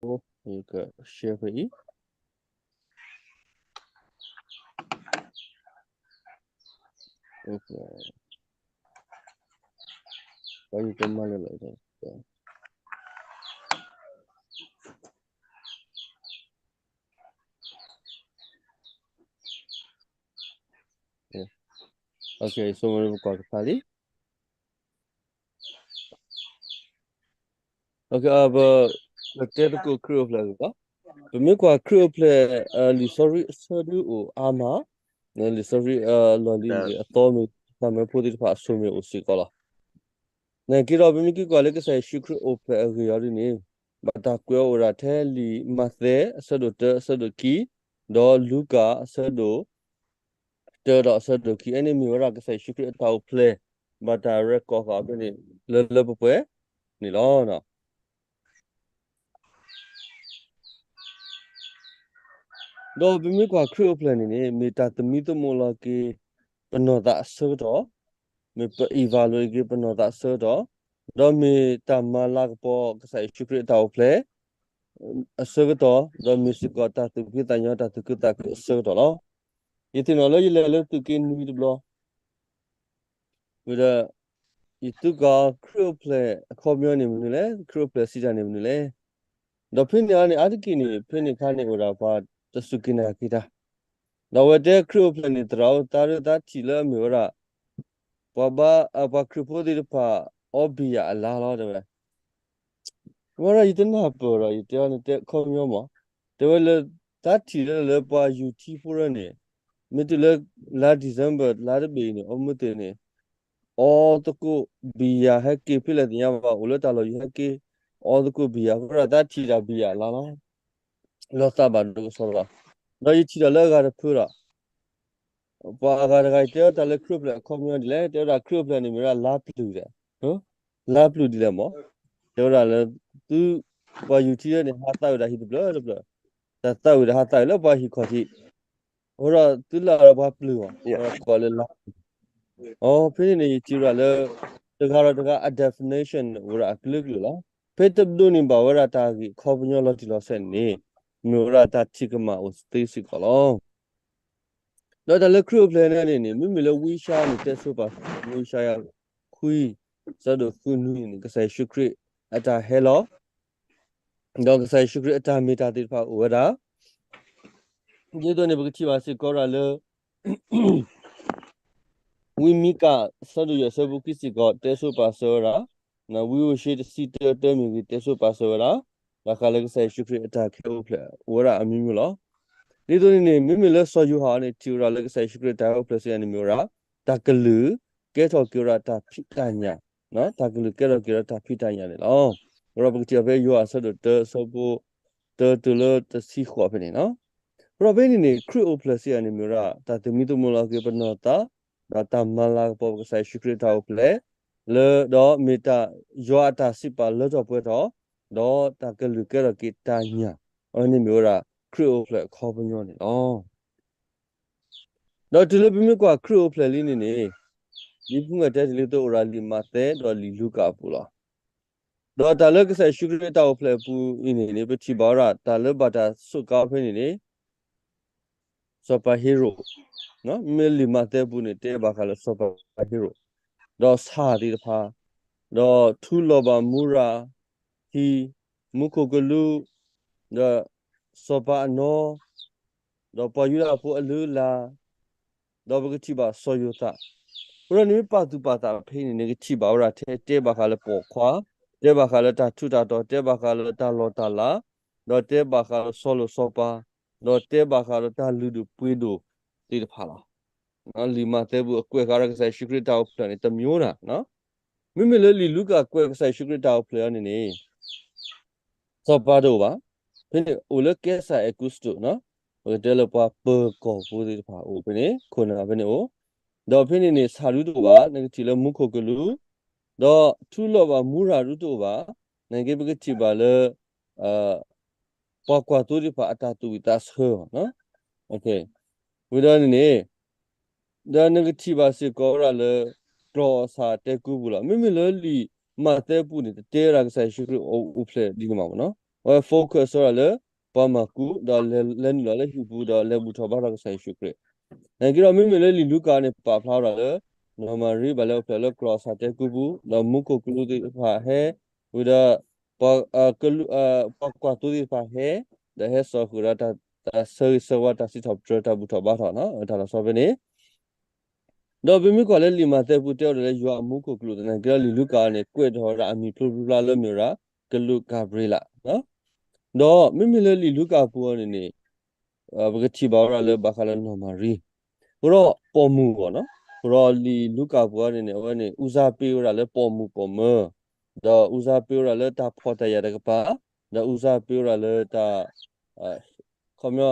ယက share ဖဲအံၤ. ပှၤယကမၤလၢလီၤ. Okay, so ပကွၢ်ကဖးလံ. ပကတဲသကိးခရံာ်အိၣ်ဖျဲၣ်အဂ့ၢ်လီၤ. ပမ့ၢ်ကွၢ်ခရံာ်အိၣ်ဖျဲၣ် လံာ်စီဆှံအဆၢဒုအိၣ်အါမး, လံာ်စီဆှံအလီၢ်လံၤန့ၣ် အသီမ့ၢ်တၢ်မၢဖိသ့ၣ်တဖၣ် အဆိမ့ၢ်အိၣ်စ့ၢ်ကီးလီၤ. နာ်က့ဒီး ပမ့ၢ်က့ၤကွၢ်လၢကစၢ်ယ့ၣ်ၡူးခရံာ်အိၣ်ဖျဲၣ်အဂ့ၢ်အီၤဒ်န့ၣ် ဘၣ်တၢ်ကွဲးအီၤအိၣ်ဒၣ်ထဲလံာ်မးသဲအဆၢဒိၣ်တၢအဆၢဒိၣ်ခံ, ဒီးလူၤကၣ်အဆၢဒိၣ်တၢဒီးအဆၢဒိၣ်ခံ, အန့ၣ်မ့ၢ်ဝဲဒၣ်ကစၢ်ယ့ၣ်ၡူးခရံာ်အတၢ်အိၣ်ဖျဲၣ် ဘၣ်တၢ် record ဃာ်အီၤဖဲန့ၣ် လၢလၢပှဲၤပှဲၤန့ၣ်လီၤ. ဒီးပမ့ၢ်ကွၢ်ခရံာ်အိၣ်ဖျဲၣ်န့ၣ်န့ၣ် မ့ၢ်တၢ်သမံသမိးလီၤက့ၤ ပနီၢ်သးအဆၢကတီၢ်, မ့ၢ်ပevaluateက့ၤပနီၢ်သးအဆၢကတီၢ်, ဒီးမ့ၢ်တၢ်မၤလၤကပီၤကစၢ်ယ့ၣ်ၡူးခရံာ်အတၢ်အိၣ်ဖျဲၣ် အဆၢကတီၢ်, ဒီးမ့ၢ်စ့ၢ်ကီးတၢ်သူၣ်ဖှံသးညီတၢ်သူၣ်ခုသးခုအဆၢကတီၢ်လီၤ. ယသ့ၣ်နီၣ်လၢယလဲၤလၢသုးက့နွံတဘျီ ဝံၤဒီး ယသံကွၢ်ခရံာ်အိၣ်ဖျဲၣ်အခီပညီန့ၣ်မနုၤလဲၣ်, ခရံာ်အိၣ်ဖျဲၣ်စံးတၢ်န့ၣ်မနုၤလဲၣ်. ဒီးဖဲန့ၣ်အန့ၣ် အါတက့ၢ်န့ၣ် ဖဲန့ၣ်အခါန့ၣ်အိၣ်ဒၣ်ပှၤတစူၢ်က့ၤနာ်က့ၤတၢ်, ဒီးအဝဲတဲခရံာ်အိၣ်ဖျဲၣ်န့ၣ် သရၣ်ဧၢ သးရ့သးထံၣ်လၢအမ့ၢ်ဝဲဒၣ် ပှၤဘါ ပှၤခရံာ်ဖိသ့ၣ်တဖၣ် အီဘံယၤအလါလီၤ တဲဝဲ. ဝဲဒၣ်ယတနၢ်ပၢၢ်ဒီး ယတဲအီၤန့ၣ် တဲခီပညီမး, တဲဝဲလၢ သးထံၣ်လၢလၢပှၤယူၤထံဖိရၢန့ၣ် မ့ၢ်တုၤလၢ လါ December လါတဘ့ၣ်အံၤန့ၣ် အီမ့ၢ်သ့ၣ်န့ၣ် အီသကိးဘံယၤဟဲက့ၤ ဖဲလဲၣ်သ့ၣ်ညါဘၣ် အိၣ်လၢတၢ်လီၢ်ယံၤဟဲက့ၤ အီသကိးဘံယၤ ဝဲဒၣ်သးထံၣ်တၢ်ဘံယၤအလါလီၤ. လီၤသးဘၣ်ဒိကစီဒီလီၤ. ဒီးယထံၣ်တၢ်လၢအဂၤတဖုဒီး ပှၤအဂၤတဂၤအံၤ တဲဝဲတၢ်လၢခရံာ်အိၣ်ဖျဲၣ်အခီပညီဒ်လဲၣ်, တဲဝဲဒၣ်ခရံာ်အိၣ်ဖျဲၣ်န့ၣ်မ့ၢ်ဝဲဒၣ်လါပျုၤဒီး, လါပျုၤဒ်လဲၣ်မး, တဲဝဲဒၣ်လၢ သု ပှၤယူၤထံန့ၣ် ဟးသးဝံၤဒၣ်ဟံၣ်တဖျၢၣ်တဖျၢၣ်, တၢ်သးဝံၤဒီးဟးသးဝံၤလၢပှၤဟံၣ်ခီၣ်ထံး, အဃိဒီးသုလၢ်ဒီးပှၤပျုၤအီၤ, အဃိဒီးကိးလၢလါပျုၤ. အဖဲန့ၣ်န့ၣ် ယထံၣ်ဝဲဒၣ်လၢ တဂၤဒီးတဂၤအ definition အိၣ်ဝဲဒၣ်အကလုာ်ကလုာ်လီၤ. ဖဲတဒိးန့ၢ်ဘၣ်ဝဲဒၣ်တၢ်ဂ့ၢ်အခီပညီလီၤတံၢ်လီၤဆဲးန့ၣ်န့ၣ် မ့ၢ်ဝဲဒၣ်တၢ်ထံၣ်ကမၣ်အိၣ်သ့စ့ၢ်ကီးလီၤ. ဒီးတၢ်လၢခရံာ်အိၣ်ဖျဲၣ်န့ၣ်န့ၣ် မ့မ့ၢ်လၢဝံယၡါယၤန့ၣ် တဲဆိပာ် ဝံယၡါယၤခွံ ဆၢဒိၣ်ဃုနွံန့ၣ် ကစၢ်ယ့ၣ်ၡူးခရံာ်အတၢ်ဟဲလီၤ, ဒီးကစၢ်ယ့ၣ်ၡူးခရံာ်အတၢ်မ့ၢ်တၢ်သ့ၣ်တဖၣ်အိၣ်ဝဲဒၣ် ဒ်သိးန့ၣ် ပကထံၣ်ဘၣ်စ့ၢ်ကီးဝဲဒၣ်လၢ ဝံမံကၤ ဆၢဒိၣ်ယဲၢ် ဆၢဖိခံစ့ၢ်ကီး တဲဆိပာ်စၢၤဝဲဒၣ်, ဝံဧိၤၡ့ တဆံတၢ တၢ မ့ၢ်ဂ့ၤ တဲဆိပာ်စၢၤဝဲဒၣ် ဘၣ်ဃးလၢကစၢ်ယ့ၣ်ၡူးခရံာ်အတၢ်ဟဲအိၣ်ဖျဲၣ်အိၣ်ဝဲဒၣ်အမျိုးမျိုးလီၤ. ဒ်သိးန့ၣ်န့ၣ် မ့မ့ၢ်လၢစီၤယိၤဟၣ်န့ၣ် ထံၣ်ဝဲဒၣ်လၢကစၢ်ယ့ၣ်ၡူးခရံာ်အတၢ်ဟဲအိၣ်ဖျဲၣ်စံးန့ၣ်မ့ၢ်ဝဲဒၣ် တၢ်ကလုၢ်ကဲထီၣ်က့ၤဝဲဒၣ်တၢ်ဖံးတၢ်ညၣ်, တၢ်ကလုၢ်ကဲထီၣ်က့ၤဝဲဒၣ်တၢ်ဖံးတၢ်ညၣ်န့ၣ်လီၤ. အဃိဒီးပကထံၣ်အီၤဖဲယိၤဟၣ်အဆၢဒိၣ်တၢ ဆၢဖိတၢတုၤလၢတဆံဃိးဖဲန့ၣ်လီၤ. အဃိဒီးဖဲန့ၣ်န့ၣ် ခရံာ်အိၣ်ဖျဲၣ်စံးန့ၣ်မ့ၢ်ဝဲဒၣ် တၢ်သမံသမိးလီၤက့ၤပနီၢ်သး, ဒီးတၢ်မၤလၤကပီၤပကစၢ်ယ့ၣ်ၡူးခရံာ်အတၢ်အိၣ်ဖျဲၣ်, လၢဒီးမ့ၢ်တၢ်ယွၤအတၢ်စံးပာ်လၢထီၣ်ပှဲၤထီၣ်, ဒီးတၢ်ကလုၢ်ကဲထီၣ်က့ၤတၢ်ညၣ်, အဝဲန့ၣ်မ့ၢ်ဝဲဒၣ် ခရံာ်အိၣ်ဖျဲၣ်အခီပညီန့ၣ်လီၤ. ဒီးတုၤလၢပမ့ၢ်ကွၢ်ခရံာ်အိၣ်ဖျဲၣ်လံန့ၣ်န့ၣ်, ဒ်ဖုမ့ၢ်တဲတ့ၢ်လံအသိးအိၣ်ဒၣ်လံာ်မးသဲဒီးလံာ်လူၤကၣ်အပူၤလီၤ. ဒီးတၢ်လၢကစၢ်ယ့ၣ်ၡူးခရံာ်အတၢ်အိၣ်ဖျဲၣ်အပူၤအံၤန့ၣ်န့ၣ် ပထံၣ်ဘၣ်ဝဲဒၣ် တၢ်လၢဘၣ်တၢ်စူးကါဖဲန့ၣ်န့ၣ် စီၤပၤဟ့ရိာ်, မ့ၢ်လံာ်မးသဲအပူၤန့ၣ် တဲဘၣ်ဃးလၢစီၤပၤဟ့ရိာ်, ဒီးဆၣ်သ့ၣ်တဖၣ်, ဒီးထူလီၤဘၣ်မူရၤဟံး, မူခိၣ်ကလူး, ဒီးစီၤပၤအနီၢ်, ဒီးပှၤယူဒၤဖိအလုၢ်အလၢ်, ဒီးပကထံၣ်ဘၣ်စီၤယိၤသး. အဃိဒီးနမ့ၢ်ပာ်သူၣ်ပာ်သးဖဲန့ၣ် နကထံၣ်ဘၣ်ဝဲဒၣ်ထဲတဲဘၣ်ဃးလၢပိာ်ခွါ, တဲဘၣ်ဃးလၢတၢ်ထူးတၢ်တီၤ, တဲဘၣ်ဃးလၢတၢ်လီၢ်တၢ်လၤ, ဒီးတဲဘၣ်ဃးလၢစီၤလိၤစီၤပၤ, ဒီးတဲဘၣ်ဃးလၢတၢ်လုၢ်ဒိၣ်ပှ့ၤဒိၣ်သ့ၣ်တဖၣ်လီၤ. လံာ်မးသဲပူၤအကွဲးဃာ်ဒီးကစၢ်ယ့ၣ်ၡူးခရံာ်တၢ်အိၣ်ဖျဲၣ်န့ၣ် တမျိုးနၤ, မ့မ့ၢ်လၢလံာ်လူၤကၣ်ကွဲးကစၢ်ယ့ၣ်ၡူးခရံာ်တၢ်အိၣ်ဖျဲၣ်အီၤန့ၣ်န့ၣ် စီၤပၤတအိၣ်ဘၣ်, ဖဲန့ၣ်အိၣ်လၢကဲစၢ်အဲၤကူစတူး, ပကတဲလၢပှၤပၢၤကီၢ်ဖိသ့ၣ်တဖၣ်အိၣ်ဖဲန့ၣ်, ခိၣ်နၢ်ဖဲန့ၣ်အိၣ်, ဒီးဖဲန့ၣ်န့ၣ် ဆၣ်ဒုတအိၣ်ဘၣ်, နကထံၣ်လၢမူခိၣ်ကလူး, ဒီးထူလီၤဘၣ်မူရၤဒုတအိၣ်ဘၣ်, နက့ပကထံၣ်ဘၣ်လၢ ပှၤကွၢ်သိသ့ၣ်တဖၣ်အတၢ်သူၣ်ဝံၣ်သးဆၢ, ဝံၤဒီးန့ၣ်န့ၣ် ဒီးနကထံၣ်ဘၣ်စ့ၢ်ကီးဝဲဒၣ်လၢ ကျီၢ်အီၣ်ဆၣ်တဲကူပူၤလီၤ. မ့မ့ၢ်လၢလံာ်မးသဲပူၤန့ၣ် တတဲဝဲဒၣ်ကစၢ်ယ့ၣ်ၡူးခရံာ်အိၣ်ဖျဲၣ်ဒ်န့ၣ်ဘၣ်မ့ၢ်နီၤ. အဝဲ focus ဝဲဒၣ်လၢ ပှၤမၤကူး ဒီးလဲၤနုာ်လီၤလၢဟံၣ်ပူၤ ဒီးလဲၤဘူၣ်ထီၣ်ဘါထီၣ်ကစၢ်ယ့ၣ်ၡူးခရံာ်. နာ်က့ဒီး မ့မ့ၢ်လၢလံာ်လူၤကၣ်န့ၣ် ပာ်ဖျါဝဲဒၣ်လၢ နီၢ်မၤရံဘၣ်လဲၤအိၣ်ဖျဲၣ်လၢကျီၢ်အဆၣ်တဲကုပူၤ ဒီးမူခိၣ်ကလူးသ့ၣ်တဖၣ်ဟဲ ဝံၤဒီး ပှၤကွၢ်သိသ့ၣ်တဖၣ်ဟဲ ဒီးဟဲစိာ်ဃုာ်ဒီးတၢ်ဆၢဂ့ၤဆၢဝါ တၢ်စံးထီၣ်ပတြၢၤ တၢ်ဘူၣ်ထီၣ်ဘါထီၣ် တၢ်လီၤဆီဖဲန့ၣ် ဒီးပမ့ၢ်ကွၢ်လၢလံာ်မးသဲပူၤ တဲဝဲဒၣ်လၢယွၤအမူခိၣ်ကလူးသနာ်က့ဒီး လံာ်လူၤကၣ်န့ၣ် ကွဲးထီၣ်ဝဲဒၣ်အမံၤဖျိဖျိဖျါလၢမ့ၢ်ဝဲဒၣ် ကလူးကၤဘြံၤလး. ဒီးမ့မ့ၢ်လၢလံာ်လူၤကၣ်ပူၤအံၤန့ၣ်န့ၣ် ပကထံၣ်ဘၣ်ဝဲဒၣ်လၢဘၣ်ဃးလၢနီၢ်မၤရံ အဃိဒီးပိာ်မုၣ်အဂီၢ်နီၤ, အဃိဒီးလံာ်လူၤကၣ်ပူၤအံၤန့ၣ်န့ၣ် အဝဲန့ၣ် ဦးစားပေးဝဲဒၣ်လၢပိာ်မုၣ်ပိာ်မၢၤ, ဒီးဦးစားပေးဝဲဒၣ်လၢတၢ်ဖှီၣ်တၢ်ယာ်တကပၤ, ဒီးဦးစားပေးဝဲဒၣ်လၢတၢ် ခီပညီ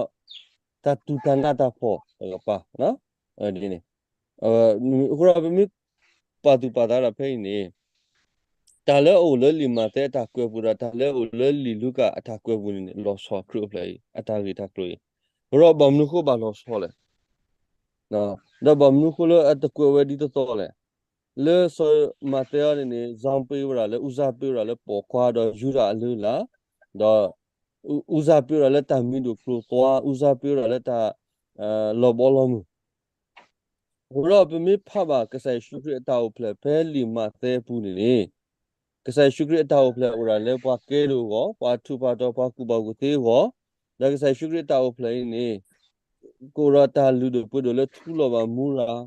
တၢ်စူၢ်တၢ်နာ်တၢ်ဖှီၣ်တကပၤ, ဒ်န့ၣ်, အဃိဒီးပမ့ၢ်ပာ်သူၣ်ပာ်သးဒၣ်ဖဲအံၤန့ၣ် တၢ်လၢအအိၣ်လၢလံာ်မးသဲအတၢ်ကွဲးပူၤဒီး တၢ်လၢအအိၣ်လၢလံာ်လူၤကၣ်အတၢ်ကွဲးပူၤန့ၣ်န့ၣ် လီၤဆီခရံာ်အိၣ်ဖျဲၣ်အံၤ အတၢ်ဂ့ၢ်တၢ်ကျိၤအံၤ, အဃိဒီးဘၣ်မနုၤအဃိဘၣ်လီၤဆီလဲၣ် ဒီးဘၣ်မနုၤအဃိလၢအတကွဲးဝဲဒ်သိးသိးလဲၣ်. လၢစီၤမးသဲအံၤန့ၣ်န့ၣ် ဦးစားပေးဝဲဒၣ်လၢ ဦးစားပေးဝဲဒၣ်လၢပိာ်ခွါဒီးယူဒၤအလုၢ်အလၢ်, ဒီး ဦးစားပေးဝဲဒၣ်လၢတၢ်မံၤဒိၣ်ကျိၤသွါ, ဦးစားပေးဝဲဒၣ်လၢတၢ် လီၤဘီလီၤမုၢ် အဃိဒီးပမ့ၢ်ဖးဘၣ်ကစၢ်ယ့ၣ်ၡူးခရံာ်အတၢ်အိၣ်ဖျဲၣ်ဖဲလံာ်မးသဲအပူၤန့ၣ်န့ၣ်, ကစၢ်ယ့ၣ်ၡူးခရံာ်အတၢ်အိၣ်ဖျဲၣ်အိၣ်ဒၣ်လၢပှၤကဲဒိၣ်အဂီၢ်, ပှၤထူးပှၤတီၤ ပှၤကူၣ်ဘၣ်ကူၣ်သ့အဂီၢ်, ဒီးကစၢ်ယ့ၣ်ၡူးခရံာ်အတၢ်အိၣ်ဖျဲၣ်အံၤန့ၣ် ကအိၣ်ဒီးတၢ်လုၢ်ဒိၣ်ပှ့ၤဒိၣ်လၢထူလီၤဘၣ်မူရၤ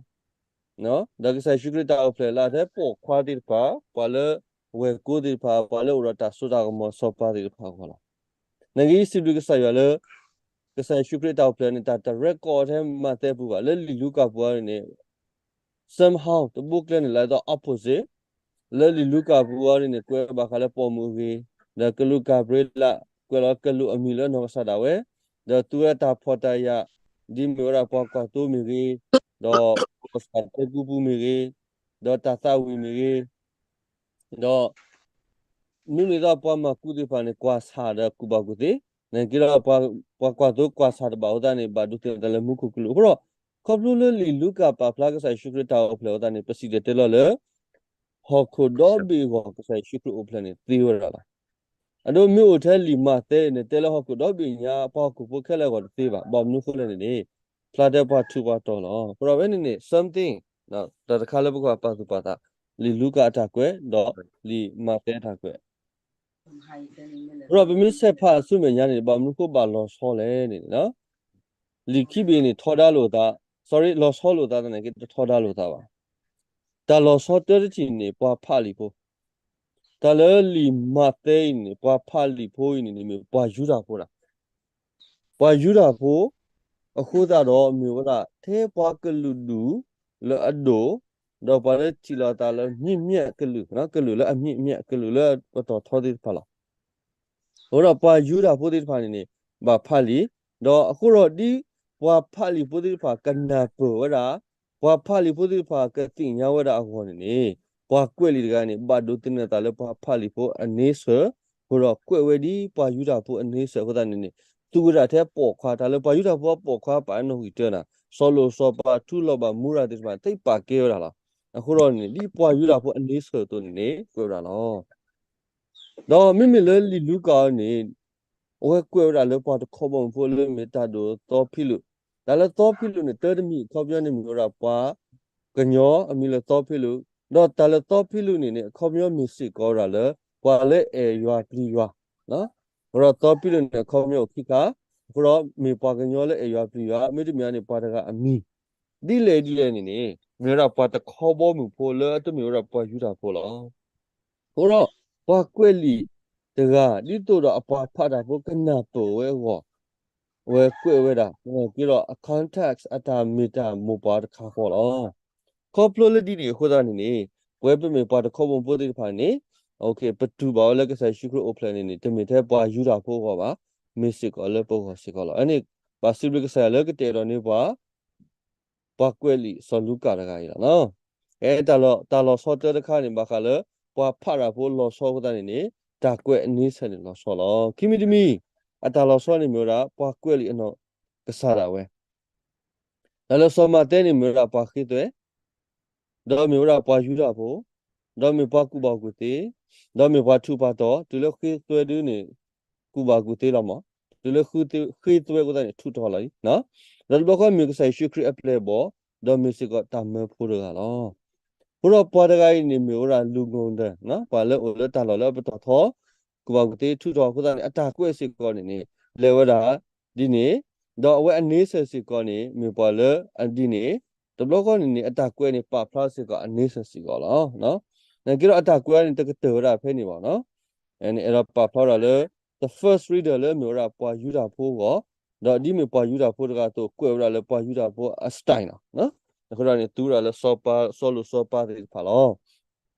ဒီးကစၢ်ယ့ၣ်ၡူးခရံာ်တၢ်အိၣ်ဖျဲၣ်လၢအထဲပိာ်ခွါသ့ၣ်တဖၣ်, ပှၤလၢဝဲၢ်ကိသ့ၣ်တဖၣ်, ပှၤလၢအိၣ်ဒီးတၢ်စိတၢ်ကမီၤစီၤပၤသ့ၣ်တဖၣ်အဂီၢ်လီၤ. နာ်က့စံးဘျုးကစၢ်ယွၤလၢ ကစၢ်ယ့ၣ်ၡူးခရံာ်တၢ်အိၣ်ဖျဲၣ်န့ၣ် တၢ်တရဲကီးထဲမးသဲပူၤဘၣ်. လၢလံာ်လူၤကၣ်ပူၤအံၤန့ၣ် somehow တဘိကျဲန့ၣ် လၢအသီ opposite လၢလံာ်လူၤကၣ်ပူၤအံၤန့ၣ် ကွဲးဘၣ်ဃးလၢပိာ်မုၣ်အဂ့ၢ်, ဒီးကလူးကၤဘြံၤလး ကွဲးလီၤကလူးအမံၤလၢနီၢ်ကစၢ်ဒၣ်ဝဲ, ဒီးသူဝဲတၢ်ဖှီၣ်တၢ်ယာ် ဒ်မ့ၢ်ဝဲဒၣ်ပှၤကွၢ်သိမ့ၢ်ဂ့ၤ, ဒီးပှၤဆၣ်တဲကူပူၤမ့ၢ်ဂ့ၤ, ဒီးတၢ်သးဝံၣ်မ့ၢ်ဂ့ၤ, ဒီး မ့မ့ၢ်ဒ်သိးပှၤမၤကူးသ့ၣ်တဖၣ်န့ၣ် ကွၢ်ဆၣ်ဒီးကူၣ်ဘၣ်ကူၣ်သ့, နာ်က့ဒီး ပှၤကွၢ်သိကွၢ်ဆၣ်တဘၣ်အဃိသတးန့ၣ် ဘၣ်ဒိးသန့ၤသးလၢမူခိၣ်ကလူး. အဃိဒီး ခီဖျိလၢလံာ်လူၤကၣ်ပာ်ဖျါကစၢ်ယ့ၣ်ၡူးခရံာ်တၢ်အိၣ်ဖျဲၣ်အဃိသတးန့ၣ် ပစံၣ်တဲၤတဲလီၤလၢ ဟီၣ်ခိၣ်ဒီဘ့ၣ်အဂီၢ် ကစၢ်ယ့ၣ်ၡူးခရံာ်အိၣ်ဖျဲၣ်န့ၣ်သ့ဝဲဒၣ်လီၤ. အဒိမ့ၢ်အိၣ်ထဲလံာ်မးသဲန့ၣ် တဲလၢဟီၣ်ခိၣ်ဒီဘ့ၣ်ညါ ပှၤဟီၣ်ခိၣ်ဖိခဲလၢာ်အဂီၢ်တသ့ဘၣ်. ဘၣ်မနုၤအဃိလဲၣ်န့ၣ်န့ၣ် ဖျါတဲပှၤထူးပှၤတီၤလီၤ. အဃိဒီးဖဲန့ၣ်န့ၣ် something တၢ်တခါလၢပကဘၣ်ပာ်သူၣ်ပာ်သး, လံာ်လူၤကၣ်အတၢ်ကွဲး ဒီးလံာ်မးသဲအတၢ်ကွဲး အဃိဒီးပမ့ၢ်ဆဲးဖးအဆူမဲာ်ညါန့ၣ် ဘၣ်မနုၤအဃိဘၣ်လီၤဆီလဲၣ်န့ၣ် လံာ်ခံဘ့ၣ်န့ၣ် ထီဒါလိာ်သး, sorry လီၤဆီလိာ်သးသနာ်က့ တထီဒါလိာ်သးဘၣ်. တၢ်လီၤဆီတၢတထံၣ်န့ၣ် ပှၤဖးလံာ်ဖိ, တၢ်လၢလံာ်မးသဲအံၤန့ၣ် ပှၤဖးလံာ်ဖိအံၤန့ၣ်န့ၣ်မ့ၢ်ပှၤယူဒၤဖိဒၣ် ပှၤယူဒၤဖိ, အဃိသတးဒီးမ့ၢ်ဝဲဒၣ်ထဲပှၤကလုာ်ဒူၣ်လၢအဒိၣ်, ဒီးပှၤလၢထံၣ်လိာ်သးလၢမြင့်မြတ်ကလုာ်, ကလုာ်လၢအမြင့်မြတ်, ကလုာ်လၢအပတီၢ်ထီသ့ၣ်တဖၣ်လီၤ. အဃိဒီးပှၤယူဒၤဖိသ့ၣ်တဖၣ်န့ၣ်န့ၣ် ဘၣ်ဖးလံာ်, ဒီးအဃိဒီးဒ်ပှၤဖးလံာ်ဖိသ့ၣ်တဖၣ်ကနၢ်ပၢၢ်ဝဲဒၣ်, ပှၤဖးလံာ်ဖိသ့ၣ်တဖၣ်ကသ့ၣ်ညါဝဲဒၣ်အဂီၢ်န့ၣ်န့ၣ်, ပှၤကွဲးလံာ်တဂၤန့ၣ် ဘၣ်ဒိးသန့ၤသးလၢပှၤဖးလံာ်ဖိအန့ဆၢၣ်, အဃိဒီးကွဲးဝဲဒ်ပှၤယူဒၤဖိအန့ဆၢၣ်အဃိသတးန့ၣ်န့ၣ်, သူဝဲဒၣ်ထဲပိာ်ခွါ, တၢ်လၢပှၤယူဒၤဖိအပိာ်ခွါပာ်အနီၣ်ဂံၢ်တၢၢ်နၤ, စီၤလိၣ်စီၤပၤထူလီၤဘၣ်မူရၤသ့ၣ်တဖၣ် သ့ပာ်ကဲဝဲဒၣ်လီၤ. အဃိဒီးန့ၣ် ဒ်ပှၤယူဒၤဖိအန့ဆၢၣ်အသိးန့ၣ်န့ၣ် ကွဲးဝဲဒၣ်လီၤ. ဒီးမ့မ့ၢ်လၢလံာ်လူၤကၣ်အံၤန့ၣ်, အဝဲကွဲးဝဲဒၣ်လၢပှၤတခီဘီမုၢ်ဖိလၢမ့ၢ်တၢ်ဒိၣ်သီဖံလူး, တၢ်လၢသီဖံလူးန့ၣ် တၢတမံၤအခီပညီန့ၣ်မ့ၢ်ဝဲဒၣ်ပှၤကညီအမံၤလၢသီဖံလူး, ဒီးတၢ်လၢသီဖံလူးန့ၣ်န့ၣ် အခီပညီမ့ၢ်စ့ၢ်ကီးဝဲဒၣ်လၢ ပှၤလၢအဲၣ်ယွၤပျံၤယွၤ, အဃိဒီးသီဖံလူးန့ၣ် အခီပညီအိၣ်ခံခါ, အဃိဒီးမ့ၢ်ပှၤကညီလၢအဲၣ်ယွၤပျံၤယွၤ, မ့တမ့ၢ်န့ၣ် ပှၤတဂၤအမံၤ, ဒ်လဲၣ်ဒ်လဲၣ်န့ၣ်န့ၣ် မ့ၢ်ဝဲဒၣ်ပှၤတခီဘီမုၢ်ဖိလၢအတမ့ၢ်ဝဲဒၣ်ပှၤယူဒၤဖိလီၤ. အဃိဒီး ပှၤကွဲးလံာ်တဂၤ ဒ်သိးဒီးအပှၤဖးတၢ်ဖိကနၢ်ပၢၢ်ဝဲအဂီၢ်, အဝဲကွဲးဝဲဒၣ်, က့ဒီးအ context အတၢ်မ့ၢ်တၢ်မိၢ်ပှၢ်တခါဃီလီၤ. ခီဖျိလၢဒ်န့ၣ်အဃိသတးန့ၣ်န့ၣ်, ပဝဲပမ့ၢ်ပှၤတခီဘီမုၢ်ဖိသ့ၣ်တဖၣ်န့ၣ်, ပတူၢ်ဘၣ်ဝဲလၢကစၢ်ယ့ၣ်ၡူးခရံာ်အိၣ်ဖျဲၣ်န့ၣ်န့ၣ် တမ့ၢ်ထဲပှၤယူဒၤဖိအဂီၢ်ဘၣ်, မ့ၢ်စ့ၢ်ကီးလၢပဂီၢ်စ့ၢ်ကီးလီၤ. အန့ၣ် ဘၣ်စံးဘျုးကစၢ်ယွၤလၢကတဲာ်ကတီၤန့ၢ်ပှၤ ပှၤကွဲးလံာ်စီၤလူၤကၣ်တဂၤအံၤလီၤ. အဲ တၢ်လီၤဆီတၢတခါန့ၣ် ဘၣ်ဃးလၢ ပှၤဖးတၢ်ဖိလီၤဆီအဃိသတးန့ၣ်န့ၣ် တၢ်ကွဲးအန့ဆၢၣ်န့ၣ်လီၤဆီလီၤ. ခံမံၤတမံၤ အတၢ်လီၤဆီန့ၣ်မ့ၢ်ဝဲဒၣ် ပှၤကွဲးလံာ်အနီၢ်ကစၢ်ဒၣ်ဝဲ, တၢ်လၢစီၤမးသဲန့ၣ်မ့ၢ်ဝဲဒၣ်ပှၤဃ့သွဲ, ဒီးမ့ၢ်ဝဲဒၣ်ပှၤယူဒၤဖိ, ဒီးမ့ၢ်ပှၤကူၣ်ဘၣ်ကူၣ်သ့, ဒီးမ့ၢ်ပှၤထူးပှၤတီၤ, တုၤလၢဃ့သွဲဒုန့ၣ် ကူၣ်ဘၣ်ကူၣ်သ့လီၤမး, တုၤလၢဃ့သွဲအဃိသတးန့ၣ် ထုးထီၣ်လီၤလံ, ဒီးတဘျီဃီမ့ၢ်ကစၢ်ယ့ၣ်ၡူးခရံာ်အပျဲၢ်အဘီၣ်, ဒီးမ့ၢ်စ့ၢ်ကီးတၢ်မၢဖိတဂၤလီၤ. အဃိဒီးပှၤတဂၤအံၤန့ၣ် မ့ၢ်ဝဲဒၣ် လူၤကိၣ်ဒၢၣ် ပှၤလၢအိၣ်လၢတၢ်လီၢ်လၢအပတီၢ်ထီ, ကူၣ်ဘၣ်ကူၣ်သ့ထုးထီၣ်အဃိသတးန့ၣ် အတၢ်ကွဲးစ့ၢ်ကီးန့ၣ်န့ၣ် လဲၤဝဲဒၣ်ဒ်န့ၣ်, ဒီးအဝဲအန့ဆၢၣ်စ့ၢ်ကီးန့ၣ် မ့ၢ်ပှၤလၢအဒ်န့ၣ်, တဘျီဃီန့ၣ်န့ၣ် အတၢ်ကွဲးန့ၣ် ပာ်ဖျါစ့ၢ်ကီးအန့ဆၢၣ်စ့ၢ်ကီးလီၤ. နာ်က့ဒီးအတၢ်ကွဲးန့ၣ် တကတၢၢ်ဝဲဒၣ်ဖဲန့ၣ်ဘၣ်နီၤ, အဲၣ်ဒိးပာ်ဖျါဝဲဒၣ်လၢ the first reader လၢမ့ၢ်ဝဲဒၣ်ပှၤယူဒၤဖိအဂီၢ်, ဒီးဒ်မ့ၢ်ပှၤယူဒၤဖိတဂၤအသိး ကွဲးဝဲဒၣ်လၢပှၤယူဒၤဖိအ style နီၤ, အဃိဒီးန့ၣ် သူဝဲဒၣ်လၢစီၤပၤ စီၤလိၤစီၤပၤသ့ၣ်တဖၣ်လီၤ.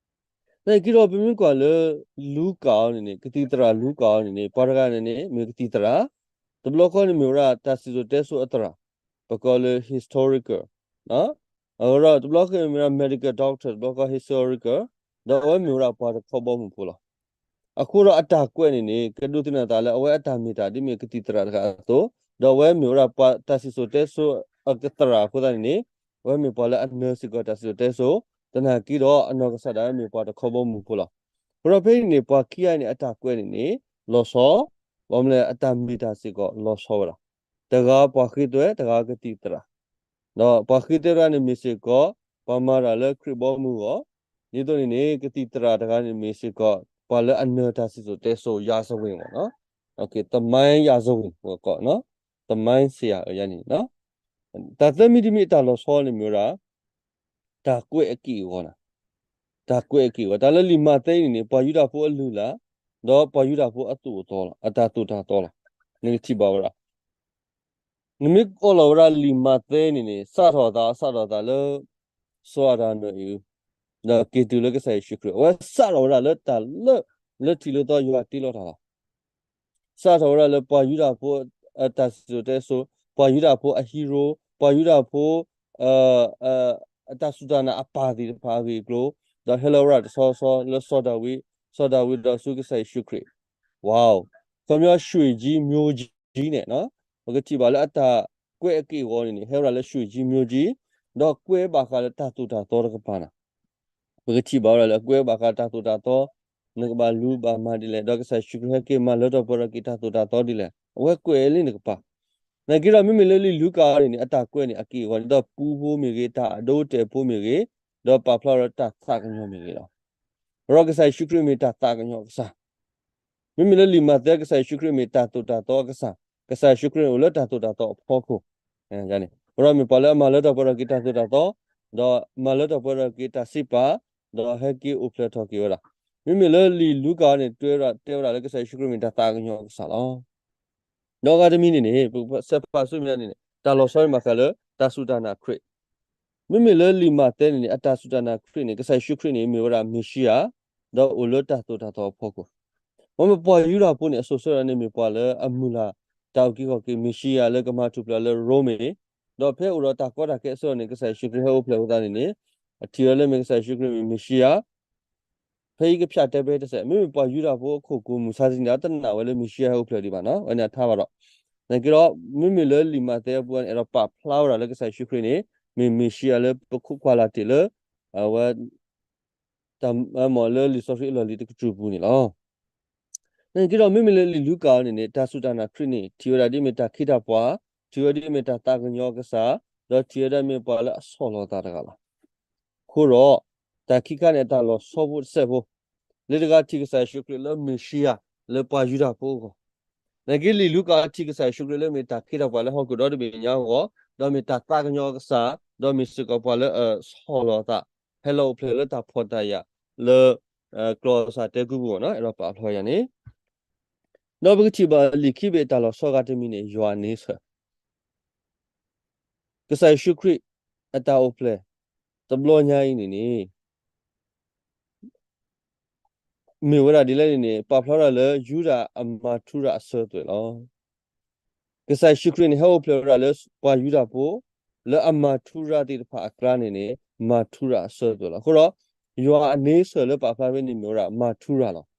နာ်က့ဒီးပမ့ၢ်ကွၢ်လၢ လူၤကၣ်အီၤန့ၣ်န့ၣ် ကသံၣ်သရၣ်လူၤကၣ်အီၤန့ၣ်န့ၣ် ပှၤတဂၤန့ၣ်န့ၣ် မ့ၢ်ကသံၣ်သရၣ်, တဘျီဃီန့ၣ်မ့ၢ်ဝဲဒၣ်တၢ်စံၣ်စိၤတဲစိၤအသရၣ်, ပကိးလၢ historical အဃိဒီးတဘျီဃီမ့ၢ်ဝဲဒၣ် medical doctor တဘျီဃီ historical, ဒီးအဝဲမ့ၢ်ဝဲဒၣ်ပှၤတခီဘီမုၢ်ဖိလီၤ. အဃိဒီးအတၢ်ကွဲးန့ၣ်န့ၣ် ကဒိးသန့ၤအသးလၢအဝဲအတၢ်မ့ၢ်တၢ်ဒ်မ့ၢ်ကသံၣ်သရၣ်တဂၤအသိး, ဒီးအဝဲမ့ၢ်ဝဲဒၣ်ပှၤတၢ်စံၣ်စိၤတဲစိၤအသရၣ်အဃိသတးန့ၣ်န့ၣ်, အဝဲမ့ၢ်ပှၤလၢအနၢၤစ့ၢ်ကီးတၢ်စံၣ်စိၤတဲစိၤ, သနာ်က့ဒီးအနီၢ်ကစၢ်ဒၣ်ဝဲမ့ၢ်ပှၤတခီဘီမုၢ်ဖိလီၤ. အဃိဒီးဖဲအံၤန့ၣ် ပှၤခံဂၤန့ၣ် အတၢ်ကွဲးန့ၣ်န့ၣ် လီၤဆီ, ဘၣ်မနုၤလဲၣ် အတၢ်မ့ၢ်တၢ်စ့ၢ်ကီးလီၤဆီဝဲဒၣ်, တဂၤပှၤဃ့သွဲ တဂၤကသံၣ်သရၣ် ဒီးပှၤဃ့သွဲတဂၤန့ၣ်မ့ၢ်စ့ၢ်ကီး ပှၤမၤတၢ်လၢခရံာ်ဘီမုၢ်အဂီၢ်, ဒ်သိးန့ၣ်န့ၣ် ကသံၣ်သရၣ်တဂၤန့ၣ်မ့ၢ်စ့ၢ်ကီး ပှၤလၢအနၢၤတၢ်စံၣ်စိၤတဲစိၤ ရာဇဝင်မ့ၢ်နီၤ, သမိုင်းရာဇဝင် ပကကိးနီၤ, သမိုင်းဆရာ န့ၣ်, တၢ်သၢမံၤတမံၤအတၢ်လီၤဆီန့ၣ်မ့ၢ်ဝဲဒၣ် တၢ်ကွဲးအက့ၢ်အဂီၤန့ၣ်, တၢ်ကွဲးအက့ၢ်အဂီၤ, တၢ်လၢလံာ်မးသဲအံၤန့ၣ်န့ၣ် ပှၤယူဒၤဖိအလုၢ်အလၢ်, ဒီးပှၤယူဒၤဖိအသိၣ်အသီလီၤ, အတၢ်သိၣ်တၢ်သီလီၤ. နကထံၣ်ဘၣ်ဝဲဒၣ် နမ့ၢ်ကွၢ်လီၤဝဲဒၣ်လံာ်မးသဲန့ၣ်န့ၣ် စးထီၣ်အသး စးထီၣ်အသးလၢ စီၤအၤဒၣ်နီၢ်အံၣ်အု ဒီးက့ၤတုၤလၢကစၢ်ယ့ၣ်ၡူးခရံာ်, အဝဲစးထီၣ်ဝဲဒၣ်လၢတၢ်လၢ လၢထံးလၢသီယွၤတ့လီၤတၢ်လီၤ. စးထီၣ်ဝဲဒၣ်လၢပှၤယူဒၤဖိ တၢ်စံၣ်စိၤတဲစိၤ, ပှၤယူဒၤဖိအ hero, ပှၤယူဒၤဖိ အတၢ်စူၢ်တၢ်နာ်အပၢ်သ့ၣ်တဖၣ်အဂ့ၢ်အကျိၤ, ဒီးဟဲလီၤဝဲဒၣ်တဆီဆီလၢစီၤဒၤဝံး, စီၤဒၤဝံးဒီးဆူကစၢ်ယ့ၣ်ၡူးခရံာ်, ဝါ, ခီပညီ ရွှေကြီး မျိုးကြီး န့ၣ်, ပကထံၣ်ဘၣ်လၢအတၢ်ကွဲးအက့ၢ်အဂီၤန့ၣ်န့ၣ် ဟဲဝဲဒၣ်လၢ ရွှေကြီး မျိုးကြီး, ဒီးကွဲးဘၣ်ဃးလၢတၢ်သိၣ်တၢ်သီတကပၤန့ၣ် ပကထံၣ်ဘၣ်ဝဲဒၣ်လၢအကွဲးဘၣ်ဃးတၢ်သိၣ်တၢ်သီ, နကဘၣ်လူၤဘၣ်မၤဒ်လဲၣ်, ဒီးကစၢ်ယ့ၣ်ၡူးခရံာ်ဟဲက့ၤမၤလၢထီၣ်ပှဲၤထီၣ်က့ၤတၢ်သိၣ်တၢ်သီဒ်လဲၣ်, အဝဲကွဲးလံနကပၤ. နာ်က့ဒီးမ့မ့ၢ်လၢလံာ်လူၤကၣ်အံၤန့ၣ်န့ၣ် အတၢ်ကွဲးန့ၣ် အက့ၢ်အဂီၤန့ၣ် ဒီးပူဖိမ့ၢ်ဂ့ၤ, တၢ်အဒိအတဲာ်ဖိမ့ၢ်ဂ့ၤ, ဒီးပာ်ဖျါလၢတၢ်သးကညီၤမ့ၢ်ဂ့ၤလီၤ. ဒီးကစၢ်ယ့ၣ်ၡူးခရံာ်မ့ၢ်တၢ်သးကညီၤအကစၢ် မ့မ့ၢ်လၢလံာ်မးသဲ ကစၢ်ယ့ၣ်ၡူးခရံာ်မ့ၢ်တၢ်သိၣ်တၢ်သီအကစၢ်, ကစၢ်ယ့ၣ်ၡူးခရံာ်န့ၣ်အိၣ်လၢတၢ်သိၣ်တၢ်သီအဖီခိၣ်, အဃိဒီးမ့ၢ်ပှၤလၢအမၤလၢထီၣ်ပှဲၤထီၣ်က့ၤတၢ်သိၣ်တၢ်သီ, ဒီးမၤလၢထီၣ်ပှဲၤထီၣ်က့ၤတၢ်စံးပာ်, ဒီးဟဲက့ၤအိၣ်ဖျဲၣ်ထီၣ်က့ၤဝဲဒၣ်. မ့မ့ၢ်လၢလံာ်လူၤကၣ်န့ၣ် တွဲဝဲဒၣ် တဲဝဲဒၣ်လၢကစၢ်ယ့ၣ်ၡူးခရံာ်မ့ၢ်တၢ်သးကညီၤအကစၢ်လီၤ. ဒီးအဂၤတမံၤန့ၣ်န့ၣ် ပကစဲးဖးဆူမဲာ်ညါန့ၣ်န့ၣ် တၢ်လီၤဆီန့ၣ်ဘၣ်ဃးလၢ တၢ်စူၢ်တၢ်နာ်ခရံာ် မ့မ့ၢ်လၢလံာ်မးသဲန့ၣ်န့ၣ် အတၢ်စူၢ်တၢ်နာ်ခရံာ်န့ၣ် ကစၢ်ယ့ၣ်ၡူးခရံာ်န့ၣ် မ့ၢ်ဝဲဒၣ်မ့ၤၡံယၤ, ဒီးအိၣ်လၢတၢ်သိၣ်တၢ်သီအဖီခိၣ်, ပှၤယူဒၤဖိန့ၣ် အစိၤဆၢဒၣ်န့ၣ် မ့ၢ်ပှၤလၢအမုၢ်လၢ် တၢ်အုၣ်က့ၤခီၣ်က့ၤ မ့ၤၡံယၤလၢကမၤထူၣ်ဖျဲးလၢရိမ့ၤ, ဒီးဖဲအိၣ်ဒီးတၢ်ကီတၢ်ခဲအဆၢန့ၣ် ကစၢ်ယ့ၣ်ၡူးခရံာ်ဟဲအိၣ်ဖျဲၣ်အဃိသတးန့ၣ်န့ၣ် အထံၣ်ဝဲလၢမ့ၢ်ကစၢ်ယ့ၣ်ၡူးခရံာ်မ့ၢ်မ့ၤၡံယၤ ဖဲအံၤကဖၠးတဲပဲတစဲး မ့မ့ၢ်ပှၤယူဒၤဖိအခိၣ်ကူၣ်မုၢ်ဆါတနံၤ တနာ်ဝဲလၢမ့ၤၡံယၤဟဲအိၣ်ဖျဲၣ်ဒံးဘၣ်နီၤ ဝဲန့ၣ်အထါဘၣ်ဒီး, နာ်က့ဒီး မ့မ့ၢ်လၢလံာ်မးသဲအပူၤန့ၣ် အဲၣ်ဒိးပာ်ဖျါဝဲဒၣ်လၢကစၢ်ယ့ၣ်ၡူးခရံာ်န့ၣ် မ့ၢ်မ့ၤၡံယၤလၢပခိးကွၢ်လၢ်တ့ၢ်လၢ အဝဲ တၢ်မၤလၢလံာ်စီဆှံအလီၢ်လံၤတကတြူၢ်ပူၤန့ၣ်လီၤ. နာ်က့ဒီး မ့မ့ၢ်လၢလံာ်လူၤကၣ်အံၤန့ၣ်န့ၣ် တၢ်စူၢ်တၢ်နာ်ခရံာ်န့ၣ် ထံၣ်ဝဲဒၣ်ဒ်မ့ၢ်တၢ်ခ့တၢ်ပှၤ, ထံၣ်ဝဲဒၣ်ဒ်မ့ၢ်တၢ်သးကညီၤအကစၢ်, ဒီးထံၣ်ဝဲဒၣ်မ့ၢ်ပှၤလၢအဆီၣ်လီၤသးတဂၤလီၤ. အဃိဒီး တၢ်ခံခါန့ၣ် အတၢ်လီၤဆီဖိတစဲးဖိ, လၢတဂၤထံၣ်ကစၢ်ယ့ၣ်ၡူးခရံာ်လၢမ့ၤၡံယၤ လၢပှၤယူဒၤဖိအဂီၢ်, နာ်က့လံာ်လူၤကၣ်ထံၣ်ကစၢ်ယ့ၣ်ၡူးခရံာ်လၢမ့ၢ်တၢ်ခ့တၢ်ပှၤလၢဟီၣ်ခိၣ်ဒီတဘ့ၣ်ညါအဂီၢ်, ဒီးမ့ၢ်တၢ်သးကညီၤအကစၢ်, ဒီးမ့ၢ်စ့ၢ်ကီးပှၤလၢအဆီၣ်လီၤသး, ဟဲလီၤအိၣ်ဖျဲၣ်လၢတၢ်ဖှီၣ်တၢ်ယာ်လၢ ကျီၢ်စၢ်တဲကုပူၤန့ၣ် အဲၣ်ဒိးပာ်ဖျါယၤန့ၣ်, ဒီးပကထံၣ်ဘၣ်လံာ်ခံဘ့ၣ်တၢ်လီၤဆီဂၤတမံၤန့ၣ် ယွၤအန့ဆၢၣ် ကစၢ်ယ့ၣ်ၡူးခရံာ် အတၢ်အိၣ်ဖျဲၣ် တဘျီညါအံၤန့ၣ်န့ၣ် မ့ၢ်ဝဲဒၣ်ဒ်လဲၣ်န့ၣ်န့ၣ် ပာ်ဖျါဝဲဒၣ်လၢယူဒၤအမၤထူရၤအစၢၤသွဲၣ်လီၤ. ကစၢ်ယ့ၣ်ၡူးခရံာ်န့ၣ် ဟဲအိၣ်ဖျဲၣ်ဝဲဒၣ်လၢပှၤယူဒၤဖိ လၢအမၤထူရၤသ့ၣ်တဖၣ်အကျါန့ၣ်န့ၣ် မၤထူရၤအစၢၤသွဲၣ်လီၤ. အဃိဒီး ယွၤအန့ဆၢၣ်လၢပာ်ဖျါဖဲန့ၣ်မ့ၢ်ဝဲဒၣ်မၤထူရၤလီၤ.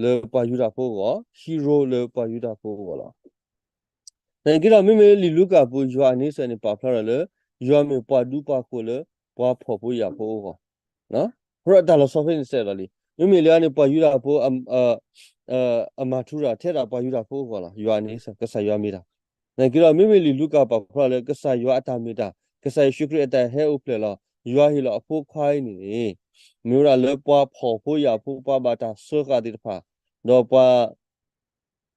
လၢပှၤယူဒၤဖိအဂီၢ်, hero လၢပှၤယူဒၤဖိအဂီၢ်လီၤ. နာ်က့ဒီး မ့မ့ၢ်လံာ်လူၤကၣ်အပူၤ ယွၤအန့ဆၢၣ်န့ၣ် ပာ်ဖျါထီၣ်လၢ ယွၤမ့ၢ်ပှၤဒူပှၤဃိၣ်လၢ ပှၤဖှီၣ်ဖိယာ်ဖိအဂီၢ်, အဃိဒီးတၢ်လီၤဆီဖဲန့ၣ်စဲးဒီးလံ. မ့မ့ၢ်လၢအန့ၣ် ပှၤယူဒၤဖိ အ အမၤထူရၤထဲဒၣ်ပှၤယူဒၤဖိအဂီၢ်လီၤ. ယွၤန့ၣ် ကစၢ်ယွၤမ့ၢ်တၢ်. နာ်က့ဒီး မ့မ့ၢ်လံာ်လူၤကၣ်ပာ်ဖျါလၢ ကစၢ်ယွၤအတၢ်မ့ၢ်တၢ်, ကစၢ်ယ့ၣ်ၡူးခရံာ်အတၢ်ဟဲအိၣ်ဖျဲၣ်လီၤ, ယွၤဟ့ၣ်လီၤအဖိခွါအံၤန့ၣ်န့ၣ် မ့ၢ်ဝဲဒၣ်လၢပှၤဖှီၣ်ဖိယာ်ဖိ ပှၤဘၣ်တၢ်စၢဃာ်သ့ၣ်တဖၣ်, ဒီးပှၤ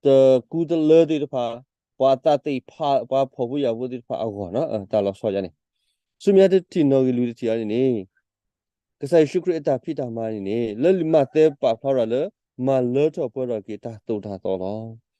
တကူတလၢသ့ၣ်တဖၣ်, ပှၤအသးသ့ၣ်ဖး ပှၤဖှီၣ်ဖိယာ်ဖိသ့ၣ်တဖၣ်အဂီၢ်န့ၣ် တၢ်လီၤဆီယါန့ၣ်, ဆူမဲာ်ညါတထံၣ်နီၣ်ဂံၢ်လွံၢ်တထံၣ်အံၤန့ၣ်န့ၣ် ကစၢ်ယ့ၣ်ၡူးခရံာ်အတၢ်ဖံးတၢ်မၤန့ၣ်န့ၣ် လၢလံာ်မးသဲပာ်ဖျါဝဲဒၣ်လၢ မၤလၢထီၣ်ပှဲၤထီၣ်က့ၤတၢ်သိၣ်တၢ်သီလီၤ.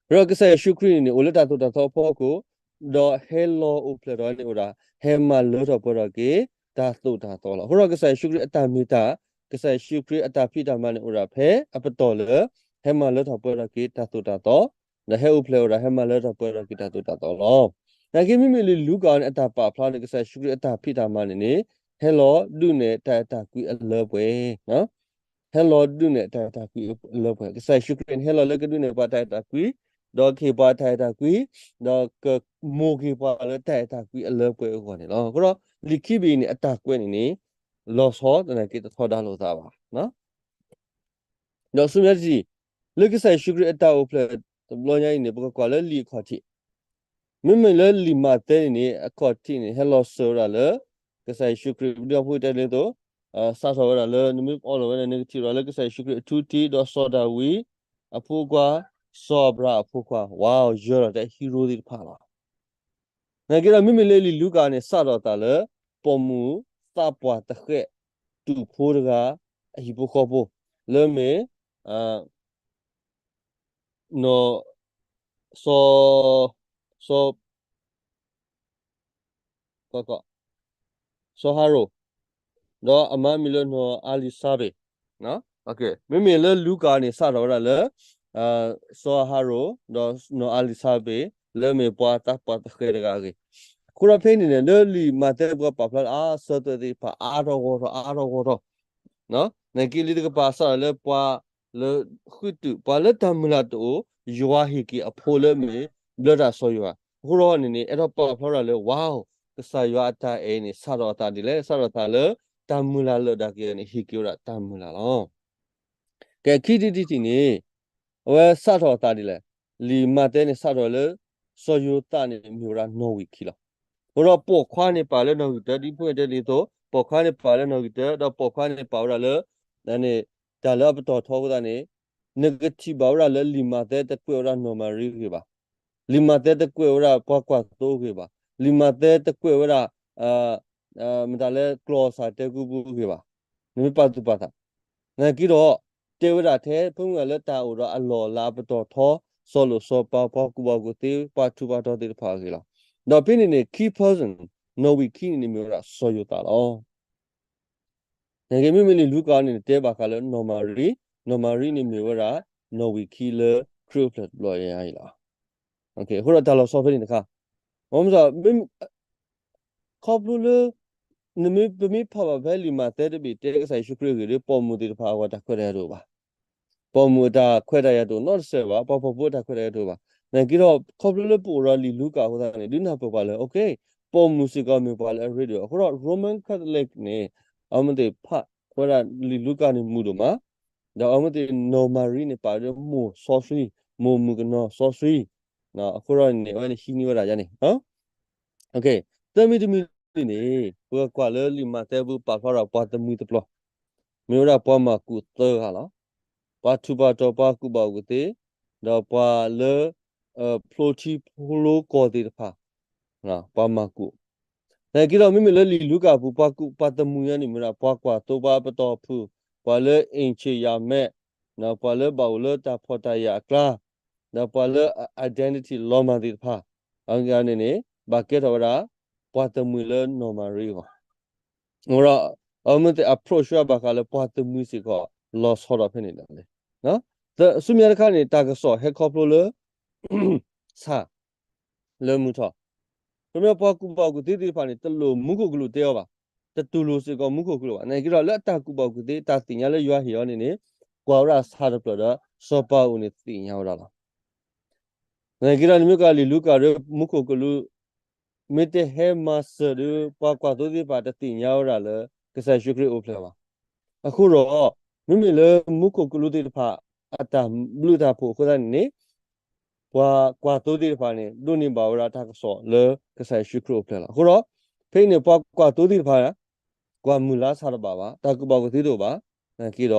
ဒီးကစၢ်ယ့ၣ်ၡူးခရံာ်န့ၣ်န့ၣ် အိၣ်လၢတၢ်သိၣ်တၢ်သီအဖီခိၣ်, ဒီးဟဲလီၤအိၣ်ဖျဲၣ်ထီၣ်န့ၣ်အိၣ်ဒၣ် ဟဲမၤလၢထီၣ်ပှဲၤထီၣ်က့ၤ တၢ်သိၣ်တၢ်သီလီၤ. အဃိဒီးကစၢ်ယ့ၣ်ၡူးခရံာ်အတၢ်မ့ၢ်တၢ်, ကစၢ်ယ့ၣ်ၡူးခရံာ်အတၢ်ဖံးတၢ်မၤန့ၣ်အိၣ်ဒၣ်ဖဲအပတီၢ်လၢ ဟဲမၤလၢထီၣ်ပှဲၤထီၣ်က့ၤတၢ်သိၣ်တၢ်သီ, ဒီးဟဲအိၣ်ဖျဲၣ်ဝဲဒၣ် ဟဲမၤလၢထီၣ်ပှဲၤထီၣ်က့ၤတၢ်သိၣ်တၢ်သီလီၤ. နာ်က့မ့မ့ၢ်လံာ်လူၤကၣ်န့ၣ် အတၢ်ပာ်ဖျါန့ၣ် ကစၢ်ယ့ၣ်ၡူးခရံာ်အတၢ်ဖံးတၢ်မၤန့ၣ်န့ၣ် ဟဲလီၤဒုးနဲၣ်တၢ်အဲၣ်တၢ်ကွံအလၢပှဲၤ ဟဲလီၤဒုးနဲၣ်တၢ်အဲၣ်တၢ်ကွံအလၢပှဲၤ, ကစၢ်ယ့ၣ်ၡူးခရံာ်န့ၣ် ဟဲလီၤလၢကဒုးနဲၣ်ပှၤတၢ်အဲၣ်တၢ်ကွံ, ဒီးကဟ့ၣ်ပှၤတၢ်အဲၣ်တၢ်ကွံ, ဒီးကမိၢ်က့ၤပှၤလၢတၢ်အဲၣ်တၢ်ကွံအလၢပှဲၤအဂီၢ်န့ၣ်လီၤ. အဃိဒီး လံာ်ခံဘ့ၣ်အံၤန့ၣ် အတၢ်ကွဲးန့ၣ်န့ၣ် လီၤဆီသနာ်က့တထီဒါလိာ်သးဘၣ် ဒီးဆူမဲာ်ညါတထံၣ်, လၢကစၢ်ယ့ၣ်ၡူးခရံာ်အတၢ်အိၣ်ဖျဲၣ်တဘျီညါအံၤန့ၣ် ပကကွၢ်လၢလံာ်အခီၣ်ထံး, မ့မ့ၢ်လၢလံာ်မးသဲန့ၣ်န့ၣ် အခီၣ်ထံးန့ၣ် ဟဲလီၤစၢၤဝဲဒၣ်လၢ ကစၢ်ယ့ၣ်ၡူးခရံာ် ဒ်အဖိတဲလၢသိး စးထီၣ်ဝဲဒၣ်လၢ နမ့ၢ်အီလီၤဝဲန့ၣ် နကထံၣ်ဝဲဒၣ်လၢကစၢ်ယ့ၣ်ၡူးခရံာ်အထူတံၢ် ဒီးစီၤဒၤဝံးအဖိခွါ, စီၤအၤဘြၤဟၣ်အဖိခွါ, ဝါအီၤယၢၤလီၤတဲ hero သ့ၣ်တဖၣ်လီၤ. နာ်က့ဒီး မ့မ့ၢ်လၢလံာ်လူၤကၣ်န့ၣ် စးထီၣ်အသးလၢ ပိာ်မုၣ်သးပှၢ်သဃဲး တူာ်ဖိတဂၤ အဟံၣ်ဖိဃီဖိ လၢမ့ၢ် နီၢ် စီၤ စီၤ ကီးကီး စီၤဟၤရိၣ်, ဒီးအမါမံၤလၢနီၢ်အၤလံၤစါဘ့း, မ့မ့ၢ်လၢလူၤကၣ်န့ၣ် စးထီၣ်ဝဲဒၣ်လၢ စီၤဟၤရိၣ် ဒီးနီၢ်အၤလံၤစါဘ့း လၢမ့ၢ်ပှၤသးပှၢ်သဃဲးတဂၤအဂ့ၢ်, အဃိဒီးဖဲန့ၣ်န့ၣ် လၢလံာ်မးသဲပှၤပာ်ဖျါလၢ အဆၢကတီၢ်သ့ၣ်တဖၣ် အါထီၣ်ဂီၢ်ထီၣ် အါထီၣ်ဂီၢ်ထီၣ် နာ်က့လံတကပၤ စးထီၣ်လၢပှၤလၢဃုတုာ် ပှၤလၢတၢ်မုၢ်လၢ်တအိၣ်, ယွၤဟ့ၣ်က့ၤအဖိလၢမ့ၢ် ဘျၢတၢ်စီၤယိၤဟၣ်, အဃိဒီးန့ၣ်န့ၣ် အဲၣ်ဒိးပာ်ဖျါဝဲဒၣ်လၢ ဝါ ကစၢ်ယွၤအတၢ်အဲၣ်န့ၣ် စးထီၣ်အသးဒ်လဲၣ်, စးထီၣ်အသးလၢ တၢ်မုၢ်လၢ်လၢာ်ဒၣ်က့ၤန့ၣ် ဟ့ၣ်က့ၤဝဲဒၣ်တၢ်မုၢ်လၢ်လီၤ. ကဲ ခံထံၣ်တထံၣ်န့ၣ် အဝဲစးထီၣ်အသးဒ်လဲၣ်, လံာ်မးသဲန့ၣ် စးထီၣ်လၢ စီၤယိၤသးန့ၣ် မ့ၢ်ဝဲဒၣ်နီၣ်ဝံာ်ခံလီၤ. အဃိဒီးပိာ်ခွါန့ၣ်ပာ်လၢနီၣ်ဂံၢ်တၢ, ဒ်ဖိတဲဒ်သိး ပိာ်ခွါန့ၣ်ပာ်လၢနီၣ်ဂံၢ်တၢ, ဒီးပိာ်ခွါန့ၣ်ပာ်ဝဲဒၣ်လၢ န့ၣ် တၢ်လၢအပတီၢ်ထီအဃိသတးန့ၣ် နကထံၣ်ဘၣ်ဝဲဒၣ်လၢလံာ်မးသဲတကွဲးဝဲဒၣ်နီၢ်မၤရံဂ့ၤဘၣ်. လံာ်မးသဲတကွဲးဝဲဒၣ်ပှၤကွၢ်သိအဂ့ၢ်ဘၣ်. လံာ်မးသဲတကွဲးဝဲဒၣ် မတၤလဲၣ် ကျီၢ်စၢ်တဲကူပူၤအဂ့ၢ်ဘၣ်. နမ့ၢ်ပာ်သူၣ်ပာ်သး နာ်က့ဒီး တဲဝဲဒၣ်ထဲ ဖဲမုၢ်ဂၤလၢတၢ်အိၣ်ဒီးအလီၢ်အလၤအပတီၢ်ထီ စီၤလိၣ်စီၤပၤ ပှၤကူၣ်ဘၣ်ကူၣ်သ့ ပှၤထူးပှၤတီၤသ့ၣ်တဖၣ်အဂ့ၢ်လီၤ. ဒီးဖဲန့ၣ်န့ၣ် key person နီၣ်ဝံာ်ခံန့ၣ်န့ၣ် မ့ၢ်ဝဲဒၣ်စီၤယိၤသးလီၤ. နာ်က့မ့မ့ၢ်လံာ်လူၤကၣ်န့ၣ် တဲဘၣ်ဃးလၢနီၢ်မၤရံ, နီၢ်မၤရံန့ၣ်မ့ၢ်ဝဲဒၣ် နီၣ်ဝံာ်ခံလၢခရံာ်အိၣ်ဖျဲၣ်တဘျီညါအံၤလီၤ. အဃိဒီးတၢ်လီၤဆီဖဲန့ၣ်တခါ, ခီဖျိလၢ နမ့ၢ် ပမ့ၢ်ဖးဘၣ်ဖဲလံာ်မးသဲတဘ့ၣ်တဲကစၢ်ယ့ၣ်ၡူးခရံာ်အဂ့ၢ်ဒီး ပိာ်မုၣ်သ့ၣ်တဖၣ်အဂီၢ်တၢ်ခွဲးတၢ်ယာ်တအိၣ်ဘၣ်. ပိာ်မုၣ်အတၢ်ခွဲးတၢ်ယာ်တအိၣ်နီတစဲးဘၣ်, ပှၤဖှီၣ်ဖိအတၢ်ခွဲးတၢ်ယာ်တအိၣ်ဘၣ်. နာ်က့ဒီး ခီဖျိလၢပအိၣ်ဒီးလံာ်လူၤကၣ်အဃိသတးန့ၣ် ဒုးနၢ်ပၢၢ်ပှၤလၢ okay ပိာ်မုၣ်စ့ၢ်ကီးမ့ၢ်ပှၤလၢအရ့ဒိၣ်. အဃိဒီး Roman Catholic န့ၣ် အဝဲသ့ၣ်ဖးဝဲဒၣ်လံာ်လူၤကၣ်န့ၣ်မုာ်ဒိၣ်မး, ဒီးအဝဲသ့ၣ်နီၢ်မၤရံန့ၣ် ပာ်ဝဲဒၣ်မိၢ်စီဆှံ, မိၢ်မုၣ်ကနီၤစီဆှံ. အဃိဒီးန့ၣ် အဝဲန့ၣ်ဟံးန့ၢ်ဝဲဒၣ်ယါန့ၣ် သၢမံၤတမံၤန့ၣ် ပကကွၢ်လၢလံာ်မးသဲပူၤပာ်ဖျါဒီးပှၤတမှံၤတပျီၤ, မ့ၢ်ဝဲဒၣ်ပှၤမၤကူးသၢဂၤလီၤ. ပှၤထူးပှၤတီၤ ပှၤကူၣ်ဘၣ်ကူၣ်သ့, ဒီးပှၤလၢ ဖျိထံဖျိကီၢ်သ့ၣ်တဖၣ်, ပှၤမၤကူး. နာ်က့ဒီးမ့မ့ၢ်လၢလံာ်လူၤကၣ်ပူၤ ပှၤကူး ပှၤတမှံၤညါန့ၣ်မ့ၢ်ဝဲဒၣ် ပှၤကွၢ်သိပှၤအပတီၢ်ဖုၣ်, ပှၤလၢအ့ၣ်ဆ့ၣ်ယၤမဲး, ပှၤလၢဘၣ်အိၣ်လၢတၢ်ဖှီၣ်တၢ်ယာ်အကျါ, ဒီးပှၤလၢ identity လီၤမၢ်သ့ၣ်တဖၣ်, အဂၤန့ၣ်န့ၣ် ဘၣ်ကဲထီၣ်ဝဲဒၣ် ပှၤတမှံၤလၢနီၢ်မၤရံအဂီၢ်. အဃိဒီး အဝဲသ့ၣ် approach ဘၣ်ဃးလၢပှၤတမှံၤစ့ၢ်ကီး လီၤဆီဒီးဖဲန့ၣ်လီၤ. ဆူမဲာ်ညါတခါန့ၣ် တၢ်ကစီၣ်ဟဲခီဖျိလၢ ဆၣ် လၢမုၢ်ထီၣ်, ခီဖျိပှၤကူၣ်ဘၣ်ကူၣ်သ့သ့ၣ်တဖၣ်န့ၣ် တလိၣ်မူခိၣ်ကလူးတဲအီၤဘၣ်, တတူၢ်လိာ်စ့ၢ်ကီးမူခိၣ်ကလူးဘၣ်. နာ်က့ဒီးလၢအတၢ်ကူၣ်ဘၣ်ကူၣ်သ့ တၢ်သ့ၣ်ညါလၢယွၤဟ့ၣ်အီၤန့ၣ်န့ၣ် ကွၢ်ဝဲဒၣ်ဆၣ်တဖျၢၣ်ဒီး စီၤပၤအအိၣ်န့ၣ်သ့ၣ်ညါဝဲဒၣ်လီၤ. နာ်က့ဒီး နမ့ၢ်ကွၢ်လံာ်လူၤကၣ်ဒီး မူခိၣ်ကလူး မ့ၢ်တဟဲမၤစၢၤဒီး ပှၤကွၢ်သိသ့ၣ်တဖၣ်တသ့ၣ်ညါဝဲဒၣ်လၢ ကစၢ်ယ့ၣ်ၡူးခရံာ်အိၣ်ဖျဲၣ်ဘၣ်. အဃိဒီး မ့မ့ၢ်လၢမူခိၣ်ကလူးသ့ၣ်တဖၣ် အတၢ်ဘျုးတၢ်ဖှိၣ်အဃိသတးန့ၣ်န့ၣ် ပှၤကွၢ်သိသ့ၣ်တဖၣ်န့ၣ် ဒိးန့ၢ်ဘၣ်ဝဲဒၣ်တၢ်ကစီၣ်လၢကစၢ်ယ့ၣ်ၡူးခရံာ်အိၣ်ဖျဲၣ်လီၤ. အဃိဒီး ဖဲအံၤန့ၣ် ပှၤကွၢ်သိသ့ၣ်တဖၣ် ကွၢ်မုာ်လါဆၣ်တဘၣ်ဘၣ်, တၢ်ကူၣ်ဘၣ်ကူၣ်သ့တအိၣ်ဘၣ်. နာ်က့ဒီး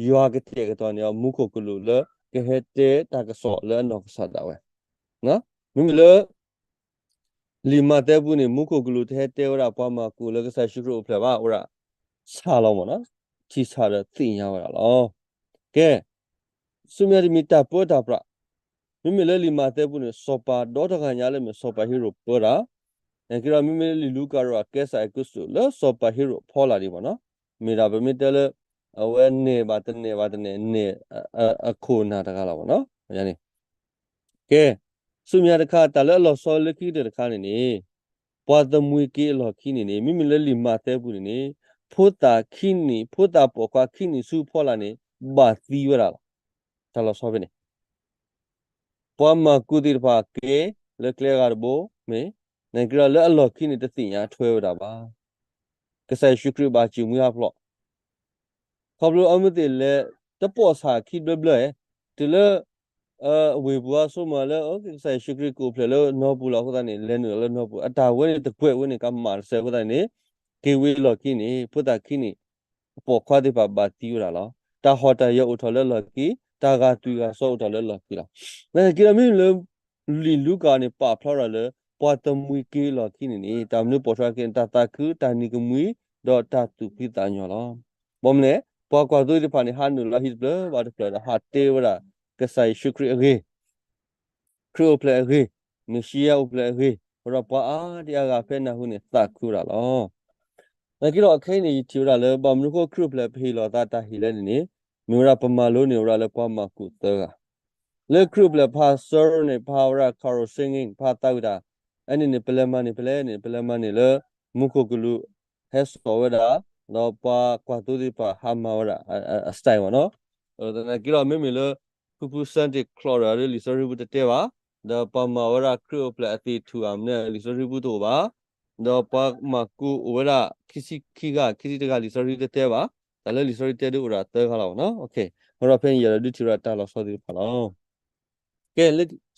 ယွၤကတဲာ်ကတီၤန့ၢ်အီၤ မူခိၣ်ကလူးလၢကဟဲတဲတၢ်ကစီၣ်လၢအနီၢ်ကစၢ်ဒၣ်ဝဲ မ့မ့ၢ်လၢ လံာ်မးသဲပူၤန့ၣ် မူခိၣ်ကလူးတဟဲတဲဝဲဒၣ်ပှၤမၢ်ကူးလၢကစၢ်ယ့ၣ်ၡူးခရံာ်အိၣ်ဖျဲၣ်ဘၣ်, အိၣ်ဒၣ်ဆၣ်လီၤမ့ၢ်နီၤ, ထံဆၣ်ဒီးသ့ၣ်ညါဝဲဒၣ်လီၤ. ကဲ, ဆူမဲာ်ညါတမံၤ တၢ်ပၢတၢ်ပြး, မ့မ့ၢ်လၢလံာ်မးသဲပူၤန့ၣ် စီၤပၤဒီတဂၤညါလၢမ့ၢ်စီၤပၤဟ့ရိၣ်ပၢတၢ်, နာ်က့ဒီး မ့မ့ၢ်လၢလံာ်လူၤကၣ်ဒီး ကဲစၢ်အကူစတူးလၢစီၤပၤဟ့ရိၣ်ဖီလာ်ဒံးမ့ၢ်နီၤ, မ့ၢ်ဒၣ်ပမ့ၢ်တဲလၢ အဝဲနဲၣ်ဘၣ်တနဲၣ်ဘၣ်တနဲၣ် နဲၣ်အခိၣ်နၢ်တဂၤလီၤမ့ၢ်နီၤ. ကဲ, ဆူမဲာ်ညါတခါ တၢ်လၢအလီၤဆီလၢခံကတၢၢ်တခါန့ၣ်န့ၣ်, ပှၤသမူက့အလီၢ်ခံန့ၣ်န့ၣ် မ့မ့ၢ်လၢလံာ်မးသဲပူၤန့ၣ်န့ၣ်, ဖိသၣ်ခံနံၣ်, ဖိသၣ်ပိာ်ခွါခံနံၣ်ဆူဖီလာ်န့ၣ် ဘၣ်သံဝဲဒၣ်လီၤ. တၢ်လီၤဆီဖဲန့ၣ် ပှၤမၢ်ကူးသ့ၣ်တဖၣ်က့ၤလၢကျဲအဂၤတဘိမ့ၢ်, နာ်က့ဒီးလၢအလီၢ်ခံန့ၣ် တသ့ၣ်ညါထွဲဝဲဒၣ်ဘၣ်. ကစၢ်ယ့ၣ်ၡူးခရံာ်ဘၣ်စၢ်မှံဟးဖျိး ခီဖျိအမ့ၢ်သ့ၣ်လဲၤ တပိာ်ဆၣ်ခံဘျၢဘျၢ, တုၤလၢ အဝ့ၢ်ပူၤအါဆိမးလၢ ကစၢ်ယ့ၣ်ၡူးခရံာ်ကအိၣ်ဖျဲၣ်လၢနီပူၤလီၤအဃိသတးန့ၣ် လဲၤနုာ်လီၤလၢနီပူၤ, အတၢ်ဝဲန့ၣ်တကွဲးဝဲန့ၣ် ကမၣ်တစဲးအဃိသတးန့ၣ်န့ၣ်, က့ၤဝံၤအလီၢ်ခံန့ၣ် ဖိသၣ်ခံနံၣ် အပိာ်ခွါသ့ၣ်တဖၣ်ဘၣ်သံဝဲဒၣ်လီၤ. တၢ်ဟီၣ်တၢ်ယၢၤအိၣ်ထီၣ်လၢအလီၢ်ခံ, တၢ်ဂာ်သွံၣ်ဂာ်စီအိၣ်ထီၣ်လၢအလီၢ်ခံလီၤ. နာ်က့ဒီးမ့မ့ၢ်လၢ လံာ်လူၤကၣ်န့ၣ် ပာ်ဖျါဝဲဒၣ်လၢ ပှၤသမူက့အလီၢ်ခံန့ၣ်န့ၣ် တၢ်မနုၤပိာ်ထွဲက့ၤန့ၣ် တၢ်သးခု, တၢ်နံၤကမှံ, ဒီးတၢ်သူၣ်ဖှံသးညီလီၤ. ဘၣ်မနုၤလဲၣ်, ပှၤကွၢ်သိသ့ၣ်တဖၣ်န့ၣ် ဟးနုာ်လီၤဟံၣ်တဖျၢၣ်ဘၣ်တဖျၢၣ်ဒီး ဟးတဲဝဲဒၣ် ကစၢ်ယ့ၣ်ၡူးခရံာ်အဂ့ၢ်, ခရံာ်အိၣ်ဖျဲၣ်အဂ့ၢ်, မ့ၣ်ၡံအၤအိၣ်ဖျဲၣ်အဂ့ၢ်, အဃိဒီးပှၤအါဒံအါဂၤဖဲနၢ်ဟူန့ၣ် သးခုဝဲဒၣ်လီၤ. နာ်က့ဒီး ခဲအံၤန့ၣ် ယထံၣ်ဝဲဒၣ်လၢ ဘၣ်မနုၤအဃိခရံာ်အိၣ်ဖျဲၣ်ပဟ့ၣ်လီၤသးတၢ်ဟ့ၣ်လဲၣ်န့ၣ်န့ၣ်, မ့ၢ်ဝဲဒၣ်ပမၤလိန့ၢ်ဝဲဒၣ်လၢပှၤမၢ်ကူးသၢဂၤ လၢခရံာ်အိၣ်ဖျဲၣ်ဖးစၢၤန့ၣ် ဖးဝဲဒၣ် carol singing ဖးသးဝံၣ်တၢ်, အန့ၣ်န့ၣ် ပလဲၤမၤန့ၢ်ဖဲလဲၣ်န့ၣ် ပလဲၤမၤန့ၢ်လၢ မူခိၣ်ကလူး ဟဲစိာ်ဝဲဒၣ်, ဒီးပှၤကွၢ်သိသ့ၣ်တဖၣ်ဟးမၤဝဲဒၣ် အ style မ့ၢ်နီၤ. သနာ်က့ဒီး မ့မ့ၢ်လၢ ဖုဖု Sunday ချီးဒီး လံာ်စီဆှံပူၤတတဲဘၣ်, ဒီးပှၤမၤဝဲဒၣ်ခရံာ်အိၣ်ဖျဲၣ်အသ့ၣ်ထူၣ်ဧါမ့ၢ်န့ၣ် လံာ်စီဆှံပူၤတအိၣ်ဘၣ်, ဒီးပှၤမၢ်ကူးအိၣ်ဝဲဒၣ် ခံဆံခံဂၤ ခံဆံတဂၤ လံာ်စီဆှံတတဲဘၣ်, တၢ်လၢလံာ်စီဆှံတဲဒုးအိၣ်ဒၣ်သၢဂၤလီၤမ့ၢ်နီၤ. အဃိဒီးဖဲန့ၣ် ယအဲၣ်ဒိးဒုးထံၣ်ဝဲဒၣ်တၢ်လီၤဆီသ့ၣ်တဖၣ်လီၤ. ကဲ,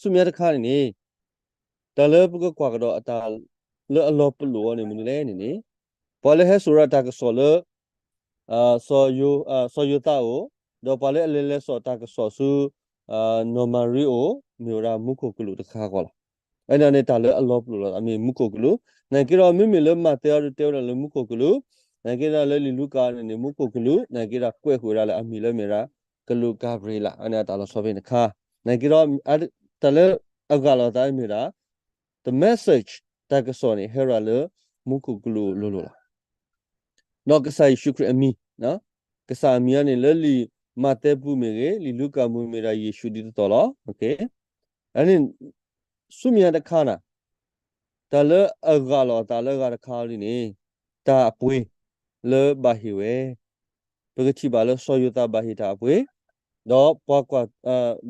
ဆူမဲာ်ညါတခါန့ၣ်န့ၣ်, တၢ်လၢပကကွၢ်ကဒီးအတၢ်လၢအလီၤပလိာ်အီၤန့ၣ်မနုၤလဲၣ်န့ၣ်န့ၣ်, ပှၤလၢဟဲစိာ်ဝဲဒၣ်တၢ်ကစီၣ်လၢ စီၤယိၤသးအိၣ်, ဒီးပှၤလၢအလဲၤလဲၤစိာ်တၢ်ကစီၣ်ဆူ နီၢ်မၤရံအိၣ်, မ့ၢ်ဝဲဒၣ်မူခိၣ်ကလူးတခါဃီလီၤ. အန့ၣ်န့ၣ် တၢ်လၢအလီၤပလိာ်လီၤ အမ့ၢ်မူခိၣ်ကလူး, နာ်က့ဒီး မ့မ့ၢ်လၢမးသဲအံၤဒုးတဲဝဲဒၣ်လၢမူခိၣ်ကလူး, နာ်က့ဒီးလၢလံာ်လူၤကၣ်န့ၣ်န့ၣ် မူခိၣ်ကလူး, နာ်က့ဒီးကွဲးဃုာ်ဝဲဒၣ်လၢအမံၤလၢမ့ၢ်ဝဲဒၣ် ကလူးကၤဘြံၤလး, အန့ၣ်အတၢ်လီၤဆီဖဲန့ၣ်တခါ, နာ်က့ဒီး တၢ်လၢအဂၢ်လီၤသးမ့ၢ်ဝဲဒၣ် the message တၢ်ကစီၣ်န့ၣ် ဟဲရၤလၢမူခိၣ်ကလူးအလိၤလိၤလီၤ. ဒီးကစၢ်ယ့ၣ်ၡူးခရံာ်အမံၤ, ကစၢ်အမံၤအန့ၣ် လၢလံာ်မးသဲပူၤမ့ၢ်ဂ့ၤ, လံာ်လူၤကၣ်ပူၤမ့ၢ်ဒၣ်ယ့ၣ်ၡူးဒ်သိးသိးလီၤ. အန့ၣ် ဆူမဲာ်ညါတခါန့ၣ်, တၢ်လၢအဂၢ်လီၤအသးလၢအဂၤတခါအံၤန့ၣ်, တၢ်အပှ့ၤလၢဘၣ်ဟ့ၣ်ဝဲ, ပကထံၣ်ဘၣ်လၢစီၤယိၤသးဘၣ်ဟ့ၣ်တၢ်အပှ့ၤ, ဒီးပှၤကွၢ်,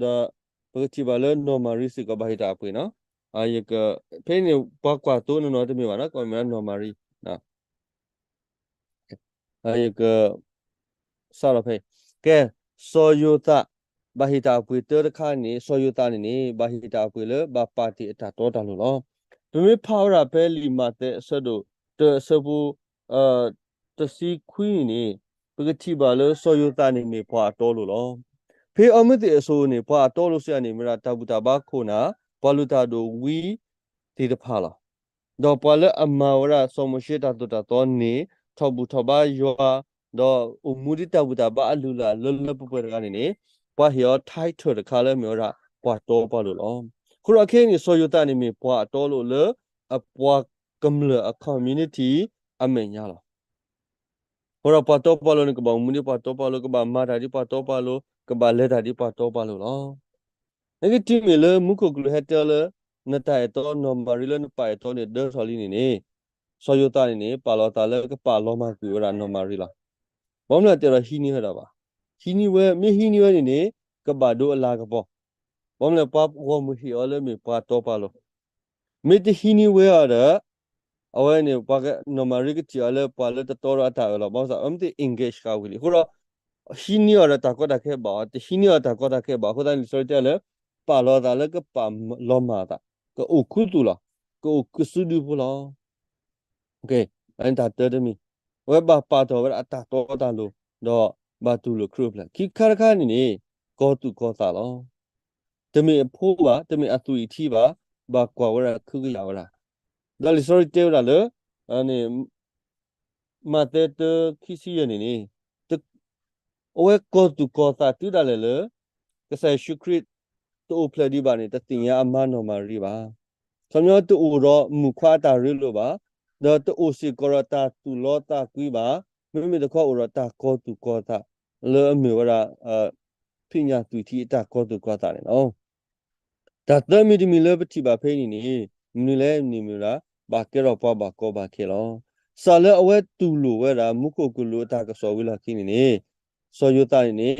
ဒီးပကထံၣ်ဘၣ်လၢနီၢ်မၤရံစ့ၢ်ကီးဘၣ်ဟ့ၣ်တၢ်အပှ့ၤနီၤ. ဖဲန့ၣ် ပှၤကွၢ်သိနီၢ်နီၢ်တမ့ၢ်ဘၣ်နီၤ, ကီၢ်မ့ၢ်နီၢ်မၤရံ ယက စးထီၣ်ဖဲ, ကဲ, စီၤယိၤသး ဘၣ်ဟ့ၣ်တၢ်အပှ့ၤတၢ်တခါန့ၣ်, စီၤယိၤသးန့ၣ်န့ၣ် ဘၣ်ဟ့ၣ်တၢ်အပှ့ၤလၢဘၣ်ပာ်တ့ၢ်အတၢ်တီတၢ်လိၤလီၤ. ပမ့ၢ်ဖးဝဲဒၣ်ဖဲလံာ်မးသဲအဆၢဒိၣ်တၢအဆၢဖိ တဆံခွံန့ၣ်န့ၣ်, ပကထံၣ်ဘၣ်လၢစီၤယိၤသးန့ၣ်မ့ၢ်ပှၤအတီအလိၤလီၤ. ဖဲအီမ့ၢ်သ့ၣ်အစိၤန့ၣ် ပှၤအတီအလိၤစံးန့ၣ် မ့ၢ်ဝဲဒၣ်တၢ်ဘူၣ်တၢ်ဘါခိၣ်နၢ်, ပှၤလုၢ်တၢ်ဒိၣ်ဝံသ့ၣ်တဖၣ်လီၤ. ဒီးပှၤလၢအမၤဝဲဒၣ်စီၤမိၤၡ့တၢ်သိၣ်တၢ်သီန့ၣ် ထီၣ်ဘူၣ်ထီၣ်ဘါယွၤ, ဒီးအိၣ်မူဒ်တၢ်ဘူၣ်တၢ်ဘါအလုၢ်အလၢ်လၢလၢပှဲၤပှဲၤတဂၤန့ၣ်န့ၣ်, ပှၤဟ့ၣ်အီၤ title တခါလၢမ့ၢ်ဝဲဒၣ် ပှၤတီပှၤလိၤလီၤ. အဃိဒီးခဲအံၤန့ၣ် စီၤယိၤသးန့ၣ်မ့ၢ်ပှၤအတီအလိၤလၢအပှၤကမျၢၢ်အ community အမဲာ်ညါလီၤ. အဃိဒီးပှၤတီပှၤလိၤန့ၣ် ကဘၣ်အိၣ်မူဒ်ပှၤတီပှၤလိၤ, ကဘၣ်မၤတၢ်ဒ်ပှၤတီပှၤလိၤ, ကဘၣ်လဲၤတၢ်ဒ်ပှၤတီပှၤလိၤလီၤ. နက့တုၤမ့ၢ်လၢမူခိၣ်ကလူးဟဲတဲလၢ နတၢ်အဲၣ်တီနီၢ်မၤရံလၢနပာ်အဲၣ်တီန့ၣ်ဒၢထီၣ်လံန့ၣ်န့ၣ်, စီၤယိၤသးန့ၣ်န့ၣ် ပာ်လီၤသးလၢကပာ်လီၤမၢ်ကွံာ်ဝဲဒၣ်နီၢ်မၤရံလီၤ. ဘၣ်မနုၤလဲၣ်တဲဒီးဟံးန့ၢ်ဝဲဒၣ်ဘၣ်. ဟံးန့ၢ်ဝဲ, မ့ၢ်ဟံးန့ၢ်ဝဲန့ၣ်န့ၣ် ကဘၣ်ဒိအလၤကပီၤ. ဘၣ်မနုၤလဲၣ် ပှၤဂီၢ်မုၢ်ဟ့ၣ်အီၤလၢမ့ၢ်ပှၤတီပှၤလိၤ မ့ၢ်တဟံးန့ၢ်ဝဲအီၤဒီး အဝဲန့ၣ် ပှၤက နီၢ်မၤရံကထံၣ်အီၤလၢပှၤလၢတတီဒီးအတၢ်အၢၣ်လီၤ. ဘၣ်ဆၣ် အမ့ၢ်သ့ၣ် engage ဃာ်ဝံၤလံ. အဃိဒီး ဟံးန့ၢ်အီၤဒီးတၢ်ကီတၢ်ခဲဘၣ်အီၤ, တဟံးန့ၢ်အီၤတၢ်ကီတၢ်ခဲဘၣ်အဃိသတးန့ၣ် လံာ်စီဆှံတဲလၢ ပာ်လီၤသးလၢကပာ်လီၤမၢ်သး, ကအိၣ်ခူသူၣ်လီၤ, ကအိၣ်ကစုဒုဖိလီၤ. တၢ်တၢတမံၤ, အဝဲဘၣ်ပာ်ထီၣ်ဝဲဒၣ်အတၢ်တီတၢ်လိၤ, ဒီးဘၣ်တူၢ်လိာ်ခရံာ်အိၣ်ဖျဲၣ်. ခံခါတခါန့ၣ်န့ၣ် ကီၤသူၣ်ကီၤသးလီၤ. တမ့ၢ်အဖိဘၣ်, တမ့ၢ်အသွံၣ်အထံဘၣ်, ဘၣ်ကွၢ်ဝဲဒၣ်ခုကယၤဝဲဒၣ်. ဒီးလံာ်စီဆှံတဲဝဲဒၣ်လၢ မးသဲတၢခံဆံယဲၢ်န့ၣ်န့ၣ်, အဝဲကီၤသူၣ်ကီၤသးတုၤဒၣ်လဲာ်လၢ ကစၢ်ယ့ၣ်ၡူးခရံာ်တအိၣ်ဖျဲၣ်ဒံးဘၣ်န့ၣ် တသ့ၣ်ညါအမါနီၢ်မၤရံဘၣ်. ခီပညီတအိၣ်ဒီးမုၣ်ခွါအတၢ်ရ့လိာ်ဘၣ်, ဒီးတအိၣ်စ့ၢ်ကီးဒီးတၢ်သူၣ်လီသးကွံဘၣ်, မ့မ့ၢ်တခီအိၣ်ဒီးတၢ်ကီၤသူၣ်ကီၤသး လၢအမ့ၢ်ဝဲဒၣ် ဖံးညၣ်သွံၣ်ထံအတၢ်ကီၤသူၣ်ကီၤသးန့ၣ်လီၤ. တၢ်သၢမံၤတမံၤလၢပထံၣ်ဘၣ်ဖဲအံၤန့ၣ်န့ၣ် မနုၤလဲၣ်န့ၣ်မ့ၢ်ဝဲဒၣ် ဘၣ်ကဲထီၣ်ပှၤဘၣ်ကီဘၣ်ခဲလီၤ. စးလၢအဝဲတူၢ်လိာ်ဝဲဒၣ် မူခိၣ်ကလူးအတၢ်ကစီၣ်ဝံၤလီၢ်ခံန့ၣ်န့ၣ် စီၤယိၤသးန့ၣ်န့ၣ်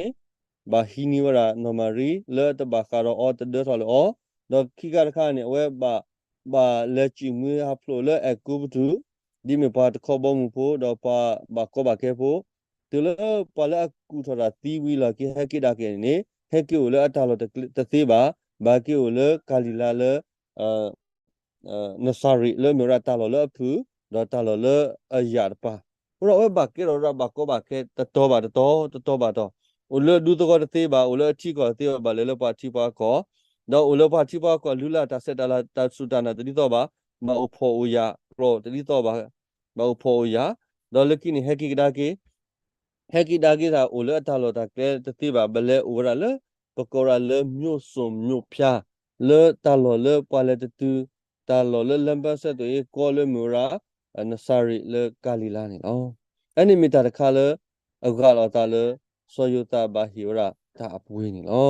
ဘၣ်ဟံးန့ၢ်ဝဲဒၣ်နီၢ်မၤရံ လၢတဘၣ်ဃးဒီးအီၤ တဒၢထီၣ်လၢအီၤ, ဒီးခံခါတခါန့ၣ် အဝဲဘၣ် ဘၣ်လဲၤစံၣ်မှံဟးဖျိးလၢအဲၤကူပတူး ဒ်မ့ၢ်ပှၤတခီဘီမုၢ်ဖိ ဒီးပှၤဘၣ်ကီဘၣ်ခဲဖိ, တုၤလၢပှၤလၢအကူၣ်ထီၣ်တၢ်သံဝံၤလီၢ်ခံ ဟဲက့ၤဒၣ်က့ၤန့ၣ်န့ၣ် ဟဲက့ၤအိၣ်လၢအတၢ်လီၢ်တသ့ဘၣ်, ဘၣ်က့ၤအိၣ်လၢကၤလံၤလါလၢ နစၤရ့း လၢအမ့ၢ်ဝဲဒၣ်တၢ်လီၢ်လၢအဖုၣ် ဒီးတၢ်လီၢ်လၢအယာ်တပၤ, အဃိဒီးအဝဲဘၣ်ကဲထီၣ်ဝဲဒၣ်ဘၣ်ကီဘၣ်ခဲ တတီၤဘၣ်တတီၤ တတီၤဘၣ်တတီၤ, အိၣ်လၢဒူသဝီတသ့ဘၣ်, အိၣ်လၢအထံကီၢ်တသ့ဘၣ်, ဘၣ်လဲၤလၢပှၤထံပှၤကီၢ်, ဒီးအိၣ်လၢပှၤထံပှၤကီၢ် လုၢ်လၢ်တၢ်ဆဲးတၢ်လၤ တၢ်စူၢ်တၢ်နာ်တဒ်သိးဘၣ်, ဘၣ်အိၣ်ဖှီၣ်အိၣ်ယာ်ကျီၢ်တဒ်သိးဘၣ်, ဘၣ်အိၣ်ဖှီၣ်အိၣ်ယာ်, ဒီးလၢခံန့ၣ် ဟဲက့ၤကဒါက့ၤ ဟဲက့ၤဒါက့ၤသး အိၣ်လၢအတၢ်လီၢ်တၢ်ကျဲတသ့ဘၣ်, ဘၣ်လဲၤအိၣ်ဝဲဒၣ်လၢ ပကိးဝဲဒၣ်လၢ မျိုးစုံမျိုးဖျား လၢတၢ်လီၢ်လၢပှၤလဲၤတတုၤ တၢ်လီၢ်လၢလမ်းပန်းဆက်သွယ်ရေး ကီလၢမ့ၢ်ဝဲဒၣ် နစၤရ့းလၢကၤလံၤလါန့ၣ်လီၤ. အန့ၣ်မ့ၢ်တၢ်တခါလၢ အဂၢ်လီၤအသးလၢ စီၤယိၤသးဘၣ်ဟ့ၣ်ဝဲဒၣ်တၢ်အပှ့ၤန့ၣ်လီၤ.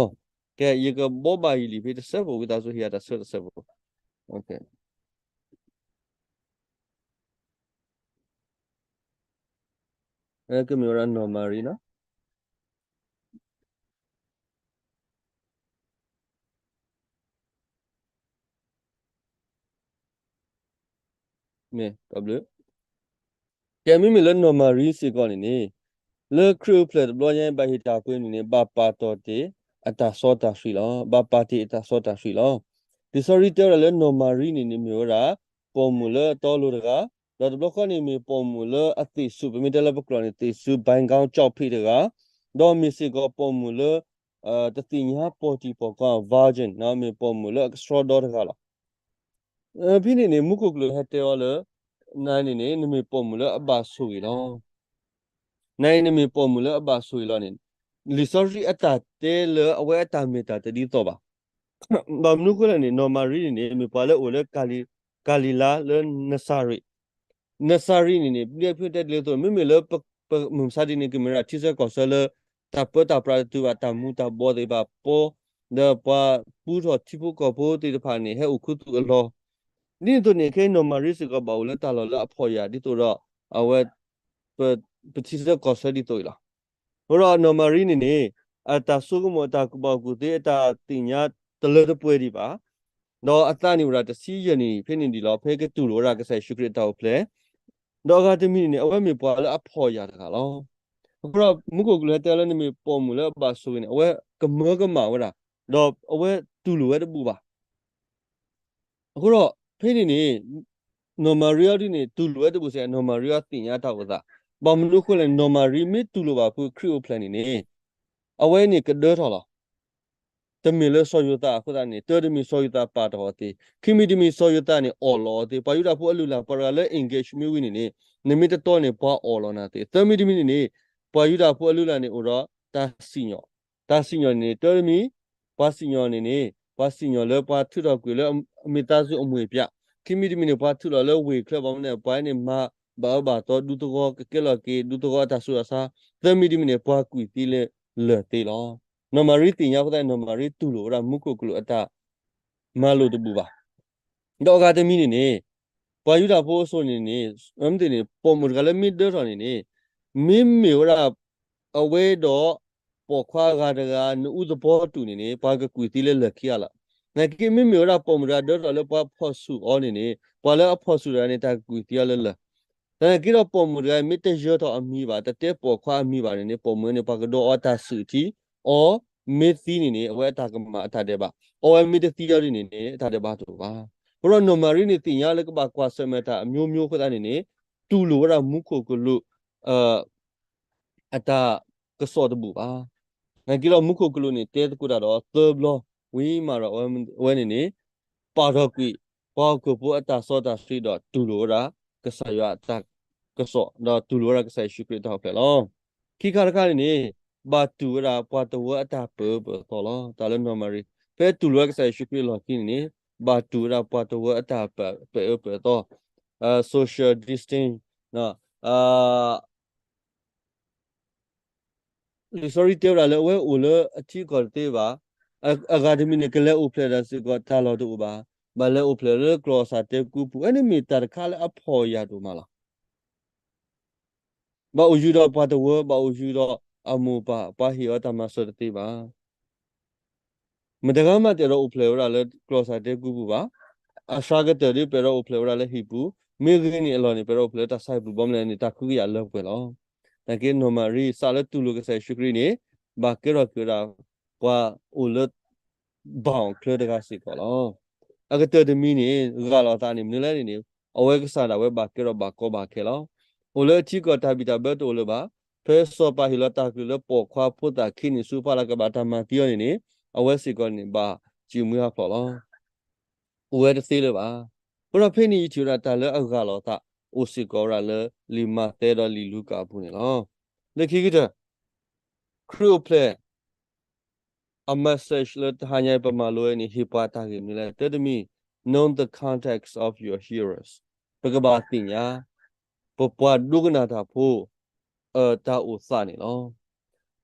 ကဲ ယကဘိးဘၣ်ယလံာ်ဖဲတဆၢဖိ ဝံသးစူၤဟ့ၣ်ယၤတၢ်ဆၢတဆၢဖိ ကမ့ၢ်ဝဲဒၣ်နီၢ်မၤရံနီၤ. မ့ၢ်, ကဲ မ့မ့ၢ်လၢနီၢ်မၤရံစ့ၢ်ကီးန့ၣ်န့ၣ် လၢခရံာ်အိၣ်ဖျဲၣ်တဘျီညါ ဘၣ်ဟ့ၣ်တၢ်ပှ့ၤန့ၣ်န့ၣ် ဘၣ်ပာ်တီၢ်တ့ၢ်အတၢ်စီတၢ်ဆှံလီၤ. ဘၣ်ပာ်တ့ၢ်အတၢ်စီတၢ်ဆှံလီၤ. လံာ်စီဆှံတဲဝဲဒၣ်လၢနီၢ်မၤရံန့ၣ်န့ၣ် မ့ၢ်ဝဲဒၣ် ပိာ်မုၣ်လၢအတီအလိၤတဂၤ, ဒီးတဘျီဃီန့ၣ်မ့ၢ်ပိာ်မုၣ်လၢအသ့ၣ်ဆူၣ် ပမ့ၢ်တဲလၢပကျိာ်န့ၣ် သ့ၣ်ဆူၣ် ဘိင်းကောင်းကျောက်ဖြစ်တဂၤ, ဒီးမ့ၢ်စ့ၢ်ကီးပိာ်မုၣ်လၢ တသ့ၣ်ညါပီၢ်တံၢ်ပီၢ်ကီၢ် virgin မ့ၢ်ပိာ်မုၣ်လၢအကဆှီဒီတဂၤလီၤ. ဖဲန့ၣ်န့ၣ် မူခိၣ်ကလူးဟဲတဲအီၤလၢ နၤန့ၣ်န့ၣ် နမ့ၢ်ပိာ်မုၣ်လၢအဘၣ်ဆိၣ်ဂ့ၤလီၤ. နၤအံၤနမ့ၢ်ပိာ်မုၣ်လၢအဘၣ်ဆိၣ်ဂ့ၤလီၤန့ၣ် လံာ်စီဆှံအတၢ်တဲလၢအဝဲအတၢ်မ့ၢ်တၢ်တဒ်သိးဘၣ်. ဘၣ်မနုၤအဃိလဲၣ်န့ၣ် နီၢ်မၤရံန့ၣ်န့ၣ် မ့ၢ်ပှၤလၢအိၣ်လၢ ကၤလံၤလါလၢနစၤရ့း, နစၤရ့းန့ၣ်န့ၣ် ဒ်ဖုတဲတ့ၢ်လံအသိး မ့မ့ၢ်လၢ ပမုၢ်မဆါတနံၤ ကမ့ၢ်ဝဲဒၣ်ထံဆၢကီၢ်ဆၢလၢ တၢ်ပၢတၢ်ပြးတတုၤဘၣ် တၢ်မူၤတၢ်ဘှီးသ့ၣ်တဖၣ်ပီ, ဒီးပှၤပူထီၣ်ထံဖိကီၢ်ဖိသ့ၣ်တဖၣ်န့ၣ် ဟဲအိၣ်ခူသူၣ်အလီၢ်, ဒ်န့ၣ်အသိးန့ၣ် ခဲအံၤနီၢ်မၤရံစ့ၢ်ကီးဘၣ်အိၣ်လၢတၢ်လီၢ်လၢအဖှီၣ်ယာ်ဒ်သိးဒီး အဝဲ ပထံဆၢကီၢ်ဆၢဒ်သိးအံၤလီၤ. အဃိဒီးနီၢ်မၤရံန့ၣ်န့ၣ် အတၢ်ဆိကမိၣ် အတၢ်ကူၣ်ဘၣ်ကူၣ်သ့ အတၢ်သ့ၣ်ညါတလၢတပှဲၤဒံးဘၣ်, ဒီးအသးန့ၣ်အိၣ်ဒၣ်တဆံယဲၢ်နံၣ်ဖဲန့ၣ်ဒံးလီၤ ဖဲကတူၢ်လိာ်ဝဲဒၣ်ကစၢ်ယ့ၣ်ၡူးခရံာ်အတၢ်အိၣ်ဖျဲၣ်, ဒီးအဂၤတမံၤန့ၣ်န့ၣ် အဝဲမ့ၢ်ပှၤလၢအဖှီၣ်ယာ်တဂၤလီၤ. အဃိဒီးမူခိၣ်ကလူးဟဲတဲလၢနမ့ၢ်ပိာ်မုၣ်လၢအဘၣ်ဆိၣ်ဂ့ၤန့ၣ် အဝဲကမၢကမၣ်ဝဲဒၣ်, ဒီးအဝဲတူၢ်လိာ်ဝဲတဘူၣ်ဘၣ်. အဃိဒီး ဖဲန့ၣ်န့ၣ် နီၢ်မၤရံအီၤဒ်န့ၣ် တူၢ်လိာ်ဝဲတဘူၣ်စ့ၢ် နီၢ်မၤရံအီၤသ့ၣ်ညါတၢ်အိၣ်သး, ဘၣ်မနုၤအဃိလဲၣ် နီၢ်မၤရံမ့ၢ်တူၢ်လိာ်ဘၣ်ဖုခရံာ်အိၣ်ဖျဲၣ်န့ၣ်န့ၣ် အဝဲန့ၣ်ကဒၢထီၣ်လီၤ. တမ့ၢ်လၢစီၤယိၤသးအဃိသတးန့ၣ် တၢ်တမံၤစီၤယိၤသးပာ်တ့ၢ်အီၤသ့, ခံမံၤတမံၤစီၤယိၤသးန့ၣ် အီၣ်လီၤအီၤသ့, ပှၤယူဒၤဖိအလုၢ်အလၢ်ပှၤတဂၤလၢ engage မ့ၢ်ဝံၤန့ၣ်န့ၣ် နမ့ၢ်တတီန့ၣ် ပှၤအီၣ်လီၤနၤသ့, သၢမံၤတမံၤန့ၣ်န့ၣ် ပှၤယူဒၤဖိအလုၢ်အလၢ်န့ၣ် အိၣ်ဒီးတၢ်စံၣ်ညီၣ်, တၢ်စံၣ်ညီၣ်န့ၣ်န့ၣ် တၢ်တမံၤ ပှၤစံၣ်ညီၣ်န့ၣ်န့ၣ် ပှၤစံၣ်ညီၣ်လၢပှၤထုးထီၣ်ကွံာ်လၢအမိသားစုအမွေပြား, ခံမံၤတမံၤန့ၣ် ပှၤထုးလီၤလၢဝ့ၢ်ချၢ ဘၣ်မနုၤလဲၣ် ပှၤန့ၣ်မၤဘၣ်အၢဘၣ်သီ ဒူသဝီကကဲလီၤက့ၤ ဒူသဝီအတၢ်ဆူးတၢ်ဆါ, သၢမံၤတမံၤန့ၣ် ပှၤကွံာ်သံလၢလၢၢ်သ့လီၤ. နီၢ်မၤရံသ့ၣ်ညါအဃိသတး နီၢ်မၤရံတူၢ်လိာ်ဝဲဒၣ်မူခိၣ်ကလူးအတၢ်မၤလိာ်တဘူၣ်ဘၣ်. ဒီးအဂၤတမံၤန့ၣ်န့ၣ် ပှၤယူဒၤဖိအစိၤန့ၣ်န့ၣ် မ့ၢ်သ့ၣ်န့ၣ် ပိာ်မုၣ်တဂၤလၢမ့ၢ်ဒၢထီၣ်န့ၣ်န့ၣ် မ့မ့ၢ်ဝဲဒၣ် အဝဲဒီးပိာ်ခွါအဂၤတဂၤ နအူသပီတူာ်န့ၣ်န့ၣ် ပှၤကကွံာ်သံလၢလၢၢ်ခံဂၤလီၤ. နာ်က့ မ့မ့ၢ်ဝဲဒၣ်ပိာ်မုၣ်တဂၤဒၢထီၣ်လၢပှၤဖီၣ်ဆူၣ်အီၤန့ၣ်န့ၣ် ပှၤလၢအဖီၣ်ဆူၣ်တဂၤန့ၣ် တၢ်ကကွံာ်သံအီၤလၢလၢၢ်. သနာ်က့ဒီးပိာ်မုၣ်တဂၤ မ့ၢ်တယၢထီၣ်အမံၤဘၣ်, တတဲပိာ်ခွါအမံၤဘၣ်န့ၣ်န့ၣ် ပိာ်မုၣ်န့ၣ် ပှၤကဒိးအီၤတၢ်ဆူၣ်ထံ, အီၤမ့ၢ်သံန့ၣ်န့ၣ် အဝဲအတၢ်ကမၣ်အတၢ်ဒဲးဘး, အီၤဝဲမ့ၢ်တသံအီၤဒ်န့ၣ်န့ၣ် အတၢ်ဒဲးဘးတအိၣ်ဘၣ်. အဃိဒီးနီၢ်မၤရံန့ၣ်သ့ၣ်ညါလၢကဘၣ်ကွၢ်ဆၢၣ်မဲာ်တၢ်အမျိုးမျိုးအဃိသတးန့ၣ်န့ၣ် တူၢ်လိာ်ဝဲဒၣ်မူခိၣ်ကလူး အတၢ်ကစီၣ်တဘူၣ်ဘၣ်. သနာ်က့ဒီးမူခိၣ်ကလူးန့ၣ် တဲသကိးတၢ်ဒီးသၢဘျီ, ဝံၤမးဒီးအဝဲန့ၣ်န့ၣ် ပာ်ထီၣ်ကွံာ် ပှၤဟီၣ်ခိၣ်ဖိအတၢ်စီတၢ်ဆှံဒီးတူၢ်လိာ်ဝဲဒၣ် ကစၢ်ယွၤအတၢ်ကစီၣ် ဒီးတူၢ်လိာ်ဝဲဒၣ်ကစၢ်ယ့ၣ်ၡူးခရံာ်အတၢ်အိၣ်ဖျဲၣ်လီၤ. ခံခါတခါန့ၣ်န့ၣ် ဘၣ်တူၢ်ဝဲဒၣ်ပှၤတဝၢအတၢ်ပာ်အၢပာ်သီလီၤ. တၢ်လၢနီၢ်မၤရံ ဖဲတူၢ်လိာ်ဝဲကစၢ်ယ့ၣ်ၡူးခရံာ်အလီၢ်ခံန့ၣ်န့ၣ် ဘၣ်တူၢ်ဝဲဒၣ်ပှၤတဝၢအတၢ်ပာ်အၢပာ်သီ, social distance လံာ်စီဆှံတဲဝဲဒၣ်လၢအဝဲအိၣ်လၢအထံကီၢ်တသ့ဘၣ်, အဂၤတမံၤန့ၣ် ကလဲၤအိၣ်ဖျဲၣ်ဒၣ်စ့ၢ်ကီးတၢ်လီၢ်တအိၣ်ဘၣ်, ဘၣ်လဲၤအိၣ်ဖျဲၣ်လၢကျီၢ်စၢ်တဲကူပူၤ, အဝဲန့ၣ်မ့ၢ်တၢ်တခါလၢအဖှီၣ်ယာ်ဒိၣ်မးလီၤ. ဘၣ်အိၣ်ယူၢ်ဒီးပှၤတဝၢ, ဘၣ်အိၣ်ယူၢ်ဒီးအမိၢ်ပၢ်, ပှၤဟ့ၣ်အီၤတၢ်မၤစၢၤတသ့ဘၣ်. မတၤဂၤမးတအဲၣ်ဒိးအိၣ်ဖျဲၣ်ဝဲဒၣ်လၢကျီၢ်စၢ်တဲကူပူၤဘၣ်. အစှၤကတၢၢ်ဒ်ပအဲၣ်ဒိးအိၣ်ဖျဲၣ်ဝဲဒၣ်လၢဟံၣ်ပူၤ, မ့ၢ်ဂ့ၤန့ၢ်အလီၢ်န့ၣ် ပအဲၣ်ဒိးအိၣ်ဖျဲၣ်လၢတၢ်ဆါဟံၣ်ပူၤ ဘၣ်မနုၤန့ၣ် တၢ်ခွဲးယာ်လၢပှဲၤလီၤ. သနာ်က့နီၢ်မၤရံ စးလၢတူၢ်လိာ်ကစၢ်ယ့ၣ်ၡူးခရံာ်န့ၣ် ဘၣ်ကဲထီၣ်က့ၤဝဲဒၣ် ပှၤအိၣ်လၢ bound ချၢတဂၤစ့ၢ်ကီးလီၤ. အကတၢၢ်တမံၤန့ၣ် ဂၢ်လီၤအသးန့ၣ် မနုၤလဲၣ်န့ၣ်န့ၣ် အဝဲကစၢ်ဒၣ်ဝဲဘၣ်ကဲထီၣ်ဘၣ်ကီဘၣ်ခဲလီၤ. အိၣ်လၢအထံကီၢ်တၢ်ဘံၣ်တၢ်ဘၢတအိၣ်လၢၤဘၣ်. ဖဲစီၤပၤဟ့ၣ်လီၤတၢ်ကလုၢ်လၢပိာ်ခွါဖိသၣ်ခံန့ၣ်ဆူဖီလာ်ကဘၣ်တၢ်မၤသံအီၤန့ၣ်န့ၣ် အဝဲစ့ၢ်ကီးန့ၣ် ဘၣ်စံးမွံဟးဖျိးလီၤ. အိၣ်ဝဲတသ့လၢၤဘၣ်. အဃိဒီးဖဲန့ၣ်ယထံၣ်ဝဲဒၣ်တၢ်လၢအဂၢ်လီၤအသး အိၣ်စ့ၢ်ကီးဝဲဒၣ်လၢလံာ်မးသဲဒီးလံာ်လူၤကၣ်အပူၤန့ၣ်လီၤ. လၢခံကတၢၢ် ခရံာ်အိၣ်ဖျဲၣ် အ message လၢတဟါညါအံၤပမၤလိဝဲန့ၣ် ဟ့ၣ်ပှၤတၢ်ဂ့ၢ်မနုၤလဲၣ်. တၢတမံၤ know the context of your hearers. ပကဘၣ်သ့ၣ်ညါ ပပှၤဒိကနၣ်တၢ်ဖိ အတၢ်အိၣ်သးန့ၣ်လီၤ.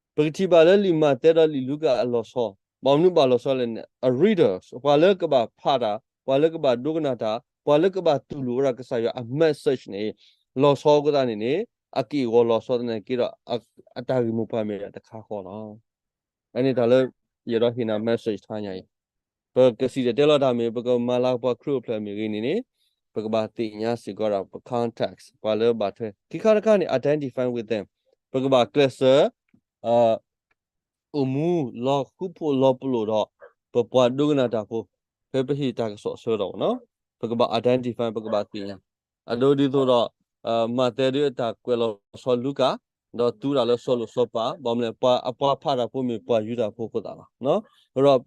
ပကထံၣ်ဘၣ်လၢလံာ်မးသဲဒီးလံာ်လူၤကၣ်အလီၤဆီ, ဘၣ်မနုၤဘၣ်လီၤဆီလဲၣ်န့ၣ် အ readers ပှၤလၢကဘၣ်ဖးတၢ်, ပှၤလၢကဘၣ်ဒိကနၣ်တၢ်, ပှၤလၢကဘၣ်တူၢ်လိာ်ဝဲဒၣ်ကစၢ်ယွၤအ message န့ၣ် လီၤဆီအဃိသတးန့ၣ်န့ၣ် အက့ၢ်အဂီၤလီၤဆီသနာ်က့ဒီး အတၢ်ဂ့ၢ်မိၢ်ပှၢ်မ့ၢ်ဒၣ်တခါဃီလီၤ. အန့ၣ်တၢ်လၢ ယအဲၣ်ဒိးဟ့ၣ်နၤ message တဟါညါအံၤ, ပကစံၣ်တဲၤတဲလီၤတၢ်မ့ၢ် ပကမၤလၤကပီၤခရံာ်အိၣ်ဖျဲၣ်မ့ၢ်ဂ့ၤန့ၣ်န့ၣ် ပကဘၣ်သ့ၣ်ညါစ့ၢ်ကီးဒၣ်ပ context ပှၤလၢဘၣ်ထွဲ, ခံခါတခါန့ၣ် identify with them ပကဘၣ်ကျဲးစၢး အိၣ်မူလီၤဃူဖိးလီၤပလိာ်ဒီး ပပှၤဒိကနၣ်တၢ်ဖိ ဖဲပဟ့ၣ်တၢ်ကစီၣ်အဆၢကတီၢ်မ့ၢ်နီၤ, ပကဘၣ် identify ပကဘၣ်သ့ၣ်ညါ, အဒိဒ်သိးဒီး မးသဲဒ်အတၢ်ကွဲးလီၤဆီလူၤကၣ်, ဒီးသူဒၣ်လၢစီၤလိၤစီၤပၤ, ဘၣ်မနုၤလဲၣ် ပှၤအပှၤဖးတၢ်ဖိမ့ၢ်ပှၤယူဒၤဖိအဃိသတးလီၤ. အဃိဒီး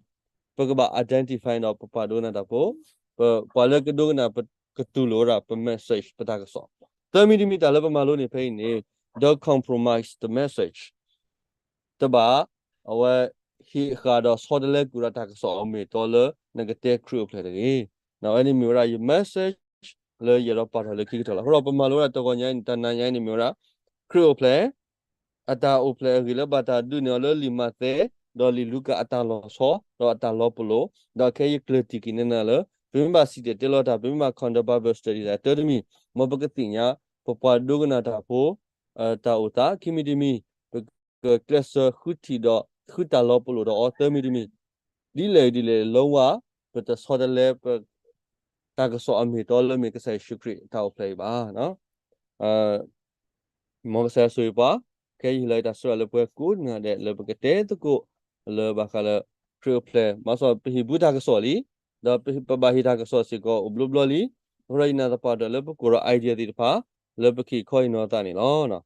ပကဘၣ် identify ဒီးပပှၤဒိကနၣ်တၢ်ဖိ, ပပှၤလၢကဒိကနၣ် ကတူၢ်လိာ်ဝဲဒၣ်ပ message ပတၢ်ကစီၣ်, သၢမံၤတမံၤတၢ်လၢပမၤလိန့ၣ်ဖဲအံၤန့ၣ်, don't compromise the message တဘၣ် အဝဲ ဟ့ၣ်ဃာ်ဒီးဆီတလဲကွံာ်ဒီးတၢ်ကစီၣ်အမ့ၢ်အတီလၢနကတဲခရံာ်အိၣ်ဖျဲၣ်တဂ့ၤ. အဝဲန့ၣ်မ့ၢ်ဝဲဒၣ်ယ message လၢယအဲၣ်ဒိးပာ်ထီၣ်လၢခံကတၢၢ်လီၤ. အဃိဒီးပမၤလိဝဲဒၣ်တဂီၤညါအံၤန့ၣ် တနၤညါအံၤန့ၣ်မ့ၢ်ဝဲဒၣ် ခရံာ်အိၣ်ဖျဲၣ် အတၢ်အိၣ်ဖျဲၣ်အဂ့ၢ်လၢဘၣ်တၢ်ဒုးနဲၣ်အီၤလၢလံာ်မးသဲ ဒီးလံာ်လူၤကၣ်အတၢ်လီၤဆီ ဒီးအတၢ်လီၤပလိာ်, ဒီးခဲအံၤယကျၢၢ်တံၢ်က့ၤနၤလၢ ပမ့ၢ်ဘၣ်စံၣ်တဲၤတဲလီၤတၢ် ပမ့ၢ်ဘၣ် conduct Bible study တၢ် တၢတမံၤ, မ်ပကသ့ၣ်ညါ ပပှၤဒိကနၣ်တၢ်ဖိ တၢ်အိၣ်သး, ခံမံၤတမံၤ ပကကျဲးစၢးဃုထံၣ်ဒီး ဃုတၢ်လီၤပလိာ်ဒီးအီၤ, သၢမံၤတမံၤ ဒ်လဲၣ်ဒ်လဲၣ် လီဝါ ပတဆီတလဲ ပ တၢ်ကစီၣ်အမ့ၢ်အတီလၢမ့ၢ်ကစၢ်ယ့ၣ်ၡူးခရံာ်တၢ်အိၣ်ဖျဲၣ်အံၤဘၣ်. မ်ကစၢ်ယွၤဆိၣ်ဂ့ၤပှၤ, ခဲအံၤဟ့ၣ်လီၤယတၢ်ဆိၣ်ဂ့ၤလၢပှၤကိးဂၤဒဲးလၢပကတဲသကိး လၢဘၣ်ဃးလၢ ခရံာ်အိၣ်ဖျဲၣ်, ဘၣ်ဆၣ်ပဟ့ၣ်ဘူတၢ်ကစီၣ်လံ, ဒီးပဘၣ်ဟ့ၣ်တၢ်ကစီၣ်စ့ၢ်ကီးအိၣ်ဘျီဘျီလံ, အဃိဒီးယနာ်သပှၢ်တၢၢ်လၢပကိးဒီး idea သ့ၣ်တဖၣ် လၢပကဟ့ၣ်ခီဟ့ၣ်နီၤသးန့ၣ်လီၤ.